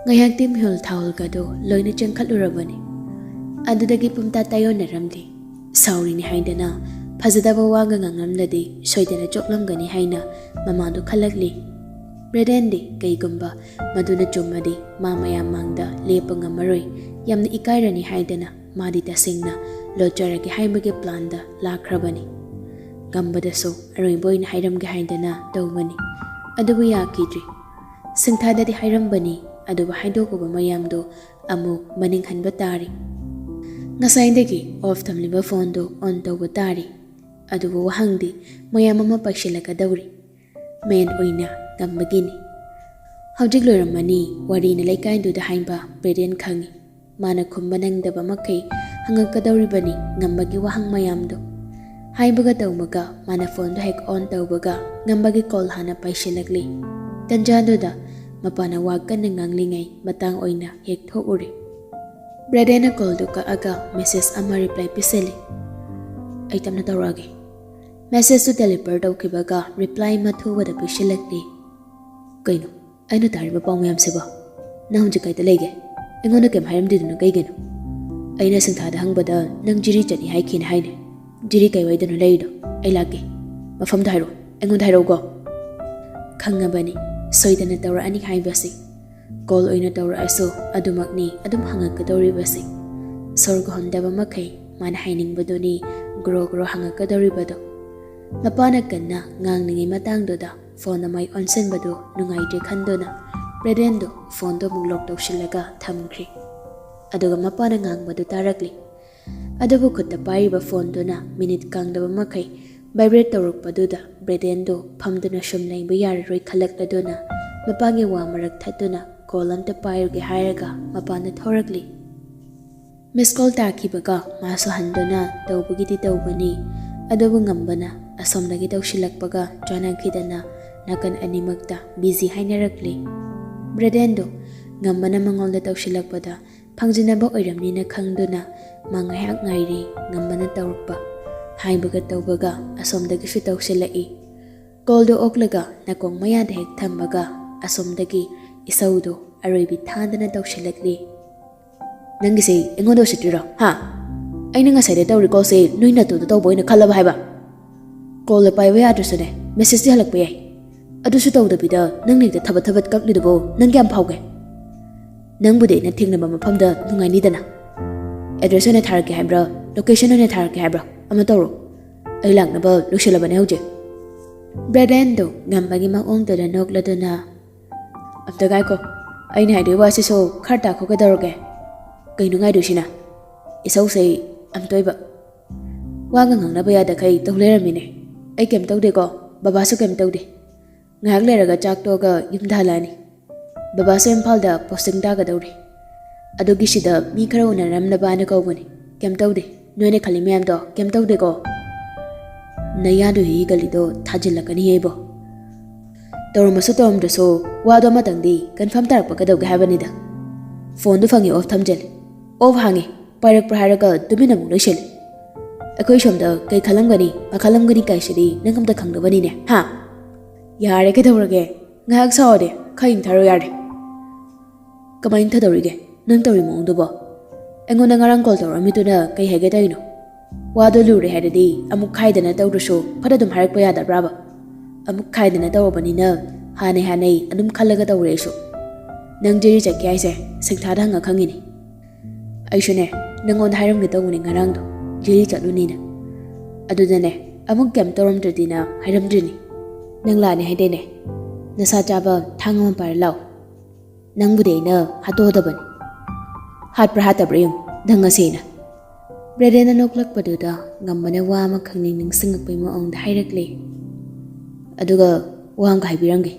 ꯉꯥꯏꯍꯥꯛꯇꯤ ꯃꯤꯍꯨꯜ ꯊꯥꯍꯨꯜꯒꯗꯣ ꯂꯣꯏꯅ ꯆꯦꯟꯈꯠꯂꯨꯔꯕꯅꯤ꯫ ꯑꯗꯨꯗꯒꯤ ꯄꯨꯝꯇꯥ ꯇꯥꯏꯌꯣꯟꯅꯔꯝꯗꯦ꯫ ꯁꯥꯎꯔꯤꯅꯤ ꯍꯥꯏꯗꯅ, ꯐꯖꯗꯕ ꯋꯥꯒ ꯉꯥꯡꯂꯝꯂꯗꯤ ꯁꯣꯏꯗꯅ ꯆꯣꯛꯂꯝꯒꯅꯤ ꯍꯥꯏꯅ ꯃꯃꯥꯗꯨ ꯈꯜꯂꯛꯂꯤ꯫ ꯕ꯭ꯔꯦꯗꯦꯟꯗꯤ ꯀꯩꯒꯨꯝꯕ ꯃꯗꯨꯅ ꯆꯨꯝꯃꯗꯤ ꯃꯥ ꯃꯌꯥꯝ ꯃꯥꯡꯗ ꯂꯦꯞꯄ ꯉꯝꯃꯔꯣꯏ, ꯌꯥꯝꯅ ꯏꯀꯥꯏꯔꯅꯤ ꯍꯥꯏꯗꯅ ꯃꯥꯗꯤ ꯇꯁꯦꯡꯅ ꯂꯣꯠꯆꯔꯒꯦ ꯍꯥꯏꯕꯒꯤ ꯄ꯭ꯂꯥꯟꯗ ꯂꯥꯛꯈ꯭ꯔꯕꯅꯤ꯫ ꯉꯝꯕꯗꯁꯨ ꯑꯔꯣꯏꯕ ꯑꯣꯏꯅ ꯍꯥꯏꯔꯝꯒꯦ ꯍꯥꯏꯗꯅ ꯇꯧꯕꯅꯤ, ꯑꯗꯨꯕꯨ ꯌꯥꯈꯤꯗ꯭ꯔꯤ꯫ ꯁꯤꯡꯊꯥꯗꯗꯤ ꯍꯥꯏꯔꯝꯕꯅꯤ, ꯑꯗꯨꯕꯨ ꯍꯥꯏꯗꯣꯛꯎꯕ ꯃꯌꯥꯝꯗꯣ ꯑꯃꯨꯛ ꯃꯅꯤꯡ ꯍꯟꯕ ꯇꯥꯔꯤ꯫ ꯉꯁꯥꯏꯗꯒꯤ ꯑꯣꯐ ꯊꯝꯂꯤꯕ ꯐꯣꯟꯗꯨ ꯑꯣꯟ ꯇꯧꯕ ꯇꯥꯔꯤ, ꯑꯗꯨꯕꯨ ꯋꯥꯍꯪꯗꯤ ꯃꯌꯥꯝ ꯑꯃ ꯄꯥꯏꯁꯤꯜꯂꯛꯀꯗꯧꯔꯤ꯫ ꯃꯦꯟ ꯑꯣꯏꯅ ꯉꯝꯕꯒꯤꯅꯤ꯫ ꯍꯧꯖꯤꯛ ꯂꯣꯏꯔꯝꯃꯅꯤ ꯋꯥꯔꯤꯅ ꯂꯩꯀꯥꯏꯗꯨꯗ ꯍꯥꯏꯕ ꯕ꯭ꯔꯦꯗꯦꯟ ꯈꯪꯏ꯫ ꯃꯥꯅ ꯈꯨꯝꯕ ꯅꯪꯗꯕ ꯃꯈꯩ ꯍꯪꯉꯛꯀꯗꯧꯔꯤꯕꯅꯤ ꯉꯝꯕꯒꯤ ꯋꯥꯍꯪ ꯃꯌꯥꯝꯗꯣ꯫ ꯍꯥꯏꯕꯒ ꯇꯧꯕꯒ ꯃꯥꯅ ꯐꯣꯟꯗꯣ ꯍꯦꯛ ꯑꯣꯟ ꯇꯧꯕꯒ ꯉꯝꯕꯒꯤ ꯀꯣꯜ ꯍꯥꯟꯅ ꯄꯥꯏꯁꯤꯜꯂꯛꯂꯤ꯫ ꯇꯟꯖꯥꯗꯨꯗ ꯃꯄꯥꯅ ꯋꯥ ꯀꯟꯅ ꯉꯥꯡꯂꯤꯉꯩ ꯃꯇꯥꯡ ꯑꯣꯏꯅ ꯍꯦꯛ ꯊꯣꯛꯎꯔꯦ꯫ ꯕ꯭ꯔꯦꯗꯦꯟꯅ ꯀꯣꯜꯗꯨ ꯀꯛꯑꯒ ꯃꯦꯁꯦꯖ ꯑꯃ ꯔꯤꯄ꯭ꯂꯥꯏ ꯄꯤꯁꯤꯜꯂꯤ꯫ "ꯑꯩ ꯇꯞꯅ ꯇꯧꯔꯛꯑꯒꯦ"꯫ ꯃꯦꯁꯦꯖꯇꯨ ꯗꯦꯂꯤꯚꯔ ꯇꯧꯈꯤꯕꯒ ꯔꯤꯄ꯭ꯂꯥꯏ ꯑꯃ ꯊꯨꯕꯗ ꯄꯤꯁꯤꯜꯂꯛꯂꯤ꯫ "ꯀꯩꯅꯣ ꯑꯩꯅ ꯇꯥꯔꯤꯕ ꯄꯥꯎ ꯃꯌꯥꯝꯁꯤꯕꯣ? ꯅꯪ ꯍꯧꯖꯤꯛ ꯀꯥꯏꯗ ꯂꯩꯒꯦ? ꯑꯩꯉꯣꯟꯗ ꯀꯩꯝ ꯍꯥꯏꯔꯝꯗ꯭ꯔꯤꯗꯨꯅ ꯀꯩꯒꯤꯅꯣ? ꯑꯩꯅ ꯁꯤꯡꯊꯥꯗ ꯍꯪꯕꯗ ꯅꯪ ꯖꯤꯔꯤ ꯆꯠꯅꯤ ꯍꯥꯏꯈꯤꯅ ꯍꯥꯏꯅꯦ꯫ ꯖꯤꯔꯤ ꯀꯩꯋꯥꯏꯗꯅꯣ ꯂꯩꯔꯤꯗꯣ? ꯑꯩ ꯂꯥꯛꯀꯦ꯫ ꯃꯐꯝꯗꯣ ꯍꯥꯏꯔꯛꯑꯣ, ꯑꯩꯉꯣꯟꯗ ꯍꯥꯏꯔꯛꯎꯀꯣ"꯫ ꯈꯪꯉꯕꯅꯤ ꯁꯣꯏꯗꯅ ꯇꯧꯔꯛꯑꯅꯤ ꯍꯥꯏꯕꯁꯤ꯫ ꯀꯣꯜ ꯑꯣꯏꯅ ꯇꯧꯔꯛꯑꯁꯨ ꯑꯗꯨꯃꯛꯅꯤ ꯑꯗꯨꯝ ꯍꯪꯉꯛꯀꯗꯧꯔꯤꯕꯁꯤ꯫ ꯁꯣꯔꯒ ꯍꯣꯟꯗꯕ ꯃꯈꯩ ꯃꯥꯅ ꯍꯥꯏꯅꯤꯡꯕꯗꯨꯅꯤ ꯒ꯭ꯔꯣ ꯒ꯭ꯔꯣ ꯍꯪꯉꯛꯀꯗꯧꯔꯤꯕꯗꯣ꯫ ꯃꯄꯥꯅ ꯀꯟꯅ ꯉꯥꯡꯂꯤꯉꯩ ꯃꯇꯥꯡꯗꯨꯗ ꯐꯣꯟ ꯑꯃ ꯑꯣꯟꯁꯤꯟꯕꯗꯨ ꯅꯨꯡꯉꯥꯏꯇ꯭ꯔꯦ ꯈꯟꯗꯨꯅ ꯕ꯭ꯔꯦꯗꯦꯟꯗꯨ ꯐꯣꯟꯗꯨ ꯑꯃꯨꯛ ꯂꯣꯛ ꯇꯧꯁꯤꯜꯂꯒ ꯊꯝꯈ꯭ꯔꯦ꯫ ꯑꯗꯨꯒ ꯃꯄꯥꯅ ꯉꯥꯡꯕꯗꯨ ꯇꯥꯔꯛꯂꯤ꯫ ꯑꯗꯨꯕꯨ ꯈꯨꯠꯇ ꯄꯥꯏꯔꯤꯕ ꯐꯣꯟꯗꯨꯅ ꯃꯤꯅꯤꯠ ꯀꯥꯡꯗꯕ ꯃꯈꯩ ꯚꯥꯏꯕ꯭ꯔꯦꯠ ꯇꯧꯔꯛꯄꯗꯨꯗ ꯕ꯭ꯔꯦꯗꯦꯟꯗꯨ ꯐꯝꯗꯨꯅ ꯁꯨꯝ ꯂꯩꯕ ꯌꯥꯔꯔꯣꯏ ꯈꯜꯂꯛꯂꯗꯨꯅ ꯃꯄꯥꯒꯤ ꯋꯥ ꯃꯔꯛ ꯊꯠꯇꯨꯅ ꯀꯣꯜ ꯑꯝꯇ ꯄꯥꯏꯔꯨꯒꯦ ꯍꯥꯏꯔꯒ ꯃꯄꯥꯟꯗ ꯊꯣꯔꯛꯂꯤ꯫ ꯃꯤꯁ ꯀꯣꯜ ꯇꯥꯈꯤꯕꯒ ꯃꯥꯁꯨ ꯍꯟꯗꯨꯅ ꯇꯧꯕꯒꯤꯗꯤ ꯇꯧꯕꯅꯤ, ꯑꯗꯨꯕꯨ ꯉꯝꯕꯅ ꯑꯁꯣꯝꯗꯒꯤ ꯇꯧꯁꯤꯜꯂꯛꯄꯒ ꯆꯥꯟꯅꯈꯤꯗꯅ ꯅꯥꯀꯟ ꯑꯅꯤꯃꯛꯇ ꯕꯤꯖꯤ ꯍꯥꯏꯅꯔꯛꯂꯤ꯫ ꯕ꯭ꯔꯦꯗꯦꯟꯗꯣ ꯉꯝꯕꯅ ꯃꯉꯣꯟꯗ ꯇꯧꯁꯤꯜꯂꯛꯄꯗ ꯐꯪꯖꯤꯟꯅꯕ ꯑꯣꯏꯔꯝꯅꯤꯅ ꯈꯪꯗꯨꯅ ꯃꯥ ꯉꯥꯏꯍꯥꯛ ꯉꯥꯏꯔꯤ꯫ ꯉꯝꯕꯅ ꯇꯧꯔꯛꯄ ꯍꯥꯏꯕꯒ ꯇꯧꯕꯒ ꯑꯁꯣꯝꯗꯒꯤꯁꯨ ꯇꯧꯁꯤꯜꯂꯛꯏ꯫ ꯀꯣꯜꯗꯣ ꯑꯣꯛꯂꯒ ꯅꯥꯀꯣꯡ ꯃꯌꯥꯗ ꯍꯦꯛ ꯊꯝꯕꯒ ꯑꯁꯣꯝꯗꯒꯤ ꯏꯁꯧꯗꯣ ꯑꯔꯣꯏꯕꯤ ꯊꯥꯗꯅ ꯇꯧꯁꯤꯜꯂꯛꯂꯤ꯫ "ꯅꯪꯒꯤꯁꯦ ꯑꯩꯉꯣꯟꯗ ꯎꯁꯤꯠꯇ꯭ꯔꯤꯔꯣ? ꯍꯥ? ꯑꯩꯅ ꯉꯁꯥꯏꯗ ꯇꯧꯔꯤ ꯀꯣꯜꯁꯦ ꯅꯣꯏ ꯅꯇꯨꯗ ꯇꯧꯕ ꯑꯣꯏꯅ ꯈꯜꯂꯕ ꯍꯥꯏꯕ? ꯀꯣꯜꯗ ꯄꯥꯏꯕ ꯌꯥꯗ꯭ꯔꯁꯨꯅꯦ, ꯃꯦꯁꯦꯖꯇꯤ ꯍꯜꯂꯛꯄ ꯌꯥꯏ꯫ ꯑꯗꯨꯁꯨ ꯇꯧꯗꯕꯤꯗ ꯅꯪꯅ ꯍꯦꯛꯇ ꯊꯕꯠ ꯊꯕꯠ ꯀꯛꯂꯤꯗꯨꯕꯨ ꯅꯪ ꯀꯌꯥꯝ ꯐꯥꯎꯒꯦ? ꯅꯪꯕꯨꯗꯤ ꯑꯩꯅ ꯊꯦꯡꯅꯕ ꯃꯐꯝꯗ ꯅꯨꯡꯉꯥꯏꯅꯤꯗꯅ꯫ ꯑꯦꯗ꯭ꯔꯦꯁ ꯑꯣꯏꯅ ꯊꯥꯔꯛꯀꯦ ꯍꯥꯏꯕ꯭ꯔꯥ, ꯂꯣꯀꯦꯁꯟ ꯑꯣꯏꯅ ꯊꯥꯔꯛꯀꯦ ꯍꯥꯏꯕ꯭ꯔꯥ? ꯑꯃ ꯇꯧꯔꯣ꯫ ꯑꯩ ꯂꯥꯛꯅꯕ ꯂꯣꯏꯁꯤꯜꯂꯕꯅꯦ ꯍꯧꯖꯤꯛ꯫" ꯕ꯭ꯔꯦꯗꯦꯟꯗꯨ ꯉꯝꯕꯒꯤ ꯃꯑꯣꯡꯗꯨꯗ ꯅꯣꯛꯂꯗꯨꯅ, "ꯑꯝꯇ ꯉꯥꯏꯈꯣ, ꯑꯩꯅ ꯍꯥꯏꯗꯣꯏ ꯋꯥꯁꯤꯁꯨ ꯈꯔ ꯇꯥꯈꯣ꯫ ꯀꯩꯗꯧꯔꯒꯦ? ꯀꯩꯅꯣ ꯉꯥꯏꯗꯣꯏꯁꯤꯅ? ꯏꯁꯧꯁꯦ ꯑꯝꯇꯣꯏꯕ꯫ ꯋꯥꯒ ꯉꯥꯡꯅꯕ ꯌꯥꯗꯈꯩ ꯇꯧ ꯂꯩꯔꯝꯃꯤꯅꯦ꯫ ꯑꯩ ꯀꯩꯝ ꯇꯧꯗꯦꯀꯣ, ꯕꯕꯥꯁꯨ ꯀꯩꯝ ꯇꯧꯗꯦ꯫ ꯉꯥꯏꯍꯥꯛ ꯂꯩꯔꯒ ꯆꯥꯛ ꯇꯣꯛꯑꯒ ꯌꯨꯝꯗ ꯍꯜꯂꯛꯑꯅꯤ꯫ ꯕꯕꯥꯁꯨ ꯏꯝꯐꯥꯜꯗ ꯄꯣꯁꯇꯤꯡ ꯇꯥꯒꯗꯧꯔꯤ꯫ ꯑꯗꯨꯒꯤ ꯁꯤꯗ ꯃꯤ ꯈꯔ ꯎꯅꯔꯝꯅꯕ ꯍꯥꯏꯅ ꯀꯧꯕꯅꯤ꯫ ꯀꯩꯝ ꯇꯧꯗꯦ꯫ ꯅꯣꯏꯅ ꯈꯜꯂꯤ ꯃꯌꯥꯝꯗꯣ ꯀꯩꯝ ꯇꯧꯗꯦꯀꯣ?" ꯅꯌꯥꯗꯨ ꯍꯤ ꯒꯂꯤꯗꯣ ꯊꯥꯖꯤꯜꯂꯛꯀꯅꯤ ꯑꯩꯕꯣ꯫ ꯇꯧꯔꯝꯃꯁꯨ ꯇꯧꯔꯝꯗ꯭ꯔꯁꯨ ꯋꯥꯗꯣ ꯑꯃꯇꯪꯗꯤ ꯀꯟꯐꯥꯔꯝ ꯇꯥꯔꯛꯄ ꯀꯩꯗꯧꯒꯦ ꯍꯥꯏꯕꯅꯤꯗ꯫ ꯐꯣꯟꯗꯨ ꯐꯪꯉꯤ ꯑꯣꯐ ꯊꯝꯖꯤꯜꯂꯤ꯫ ꯑꯣꯐ ꯍꯥꯡꯉꯤ, ꯄꯥꯏꯔꯛꯄ꯭ꯔꯥ ꯍꯥꯏꯔꯒ ꯇꯨꯃꯤꯟꯅ ꯑꯃꯨꯛ ꯂꯩꯁꯤꯜꯂꯤ꯫ ꯑꯩꯈꯣꯏ ꯁꯣꯝꯗ ꯀꯩ ꯈꯜꯂꯝꯒꯅꯤ, ꯄꯥꯈꯠꯂꯝꯒꯅꯤ ꯀꯥꯏꯁꯤꯗꯤ ꯅꯪ ꯑꯝꯇ ꯈꯪꯗꯕꯅꯤꯅꯦ, ꯍꯥ? ꯌꯥꯔꯦ, ꯀꯩꯗꯧꯔꯒꯦ? ꯉꯥꯏꯍꯥꯛ ꯁꯥꯎꯔꯗꯤ ꯈꯔ ꯏꯪꯊꯔꯣ ꯌꯥꯔꯦ꯫ ꯀꯃꯥꯏꯅ ꯊꯥꯗꯧꯔꯤꯒꯦ ꯅꯪ ꯇꯧꯔꯤ ꯃꯑꯣꯡꯗꯨꯕꯣ? ꯑꯩꯉꯣꯟꯗ ꯉꯔꯥꯡ ꯀꯣꯜ ꯇꯧꯔꯛꯑꯝꯃꯤꯗꯨꯅ ꯀꯩ ꯍꯥꯏꯒꯦ ꯇꯧꯔꯤꯅꯣ? ꯋꯥꯗꯣ ꯂꯨꯔꯦ ꯍꯥꯏꯔꯗꯤ ꯑꯃꯨꯛ ꯈꯥꯏꯗꯅ ꯇꯧꯗ꯭ꯔꯁꯨ ꯐꯠ ꯑꯗꯨꯝ ꯍꯥꯏꯔꯛꯄ ꯌꯥꯗꯕ꯭ꯔꯥꯕ? ꯑꯃꯨꯛ ꯈꯥꯏꯗꯅ ꯇꯧꯔꯕꯅꯤꯅ ꯍꯥꯟꯅꯩ ꯍꯥꯟꯅꯩ ꯑꯗꯨꯝ ꯈꯜꯂꯒ ꯇꯧꯔꯦ ꯑꯩꯁꯨ꯫ ꯅꯪ ꯖꯤꯔꯤ ꯆꯠꯀꯦ ꯍꯥꯏꯁꯦ ꯁꯤꯡꯊꯥꯗ ꯍꯪꯉ ꯈꯪꯉꯤꯅꯤ꯫ ꯑꯩꯁꯨꯅꯦ, ꯅꯪꯉꯣꯟꯗ ꯍꯥꯏꯔꯝꯒꯦ ꯇꯧꯕꯅꯦ ꯉꯔꯥꯡꯗꯣ, ꯖꯤꯔꯤ ꯆꯠꯂꯨꯅꯤꯅ꯫ ꯑꯗꯨꯗꯅꯦ, ꯑꯃꯨꯛ ꯀꯩꯝ ꯇꯧꯔꯝꯗ꯭ꯔꯗꯤꯅ ꯍꯥꯏꯔꯝꯗ꯭ꯔꯤꯅꯤ꯫ ꯅꯪ ꯂꯥꯛꯑꯅꯤ ꯍꯥꯏꯗꯦꯅꯦ? ꯅꯁꯥ ꯆꯥꯕ ꯊꯥꯡ ꯑꯃ ꯄꯥꯏꯔ ꯂꯥꯛꯑꯣ꯫ ꯅꯪꯕꯨꯗꯤ ꯑꯩꯅ ꯍꯥꯠꯇꯣꯛꯑꯗꯕꯅꯤ꯫ ꯍꯥꯠꯄ꯭ꯔꯥ ꯍꯥꯠꯇꯕ꯭ꯔꯥ ꯌꯦꯡꯉꯨ, ꯅꯪ ꯉꯁꯤꯅ꯫ ꯕ꯭ꯔꯦꯗꯦꯟꯅ ꯅꯣꯛꯂꯛꯄꯗꯨꯗ ꯉꯝꯕꯅ ꯋꯥ ꯑꯃꯈꯛ ꯅꯤꯡ ꯅꯤꯡꯁꯤꯡꯉꯛꯄꯩ ꯃꯑꯣꯡꯗ ꯍꯥꯏꯔꯛꯂꯦ꯫ ꯑꯗꯨꯒ ꯋꯥ ꯑꯃꯒ ꯍꯥꯏꯕꯤꯔꯝꯒꯦ꯫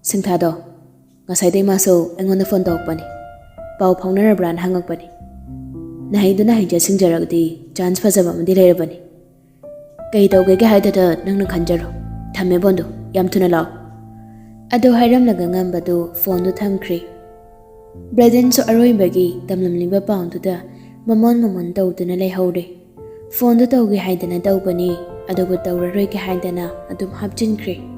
ꯁꯤꯡꯊꯥꯗꯣ ꯉꯁꯥꯏꯗꯩ ꯃꯥꯁꯨ ꯑꯩꯉꯣꯟꯗ ꯐꯣꯟ ꯇꯧꯔꯛꯄꯅꯤ꯫ ꯄꯥꯎ ꯐꯥꯎꯅꯔꯕ꯭ꯔꯥꯅ ꯍꯪꯉꯛꯄꯅꯤ꯫ ꯅꯍꯩꯗꯨꯅ ꯍꯩꯖ ꯁꯤꯡꯖꯔꯒꯗꯤ ꯆꯥꯟꯁ ꯐꯖꯕ ꯑꯃꯗꯤ ꯂꯩꯔꯕꯅꯤ꯫ ꯀꯩ ꯇꯧꯒꯦꯒꯦ ꯍꯥꯏꯗꯨꯗ ꯅꯪꯅ ꯈꯟꯖꯔꯣ꯫ ꯊꯝꯃꯦ ꯐꯣꯟꯗꯣ, ꯌꯥꯝ ꯊꯨꯅ ꯂꯥꯛꯑꯣ꯫ ꯑꯗꯨ ꯍꯥꯏꯔꯝꯂꯒ ꯉꯝꯕꯗꯨ ꯐꯣꯟꯗꯨ ꯊꯝꯈ꯭ꯔꯦ꯫ ꯕ꯭ꯔꯦꯗꯦꯟꯁꯨ ꯑꯔꯣꯏꯕꯒꯤ ꯇꯝꯂꯝꯂꯤꯕ ꯄꯥꯎꯗꯨꯗ ꯃꯃꯣꯟ ꯃꯃꯣꯟ ꯇꯧꯗꯨꯅ ꯂꯩꯍꯧꯔꯦ꯫ ꯐꯣꯟꯗꯨ ꯇꯧꯒꯦ ꯍꯥꯏꯗꯅ ꯇꯧꯕꯅꯤ, ꯑꯗꯨꯕꯨ ꯇꯧꯔꯔꯣꯏꯒꯦ ꯍꯥꯏꯗꯅ ꯑꯗꯨꯝ ꯍꯥꯞꯆꯤꯟꯈ꯭ꯔꯦ꯫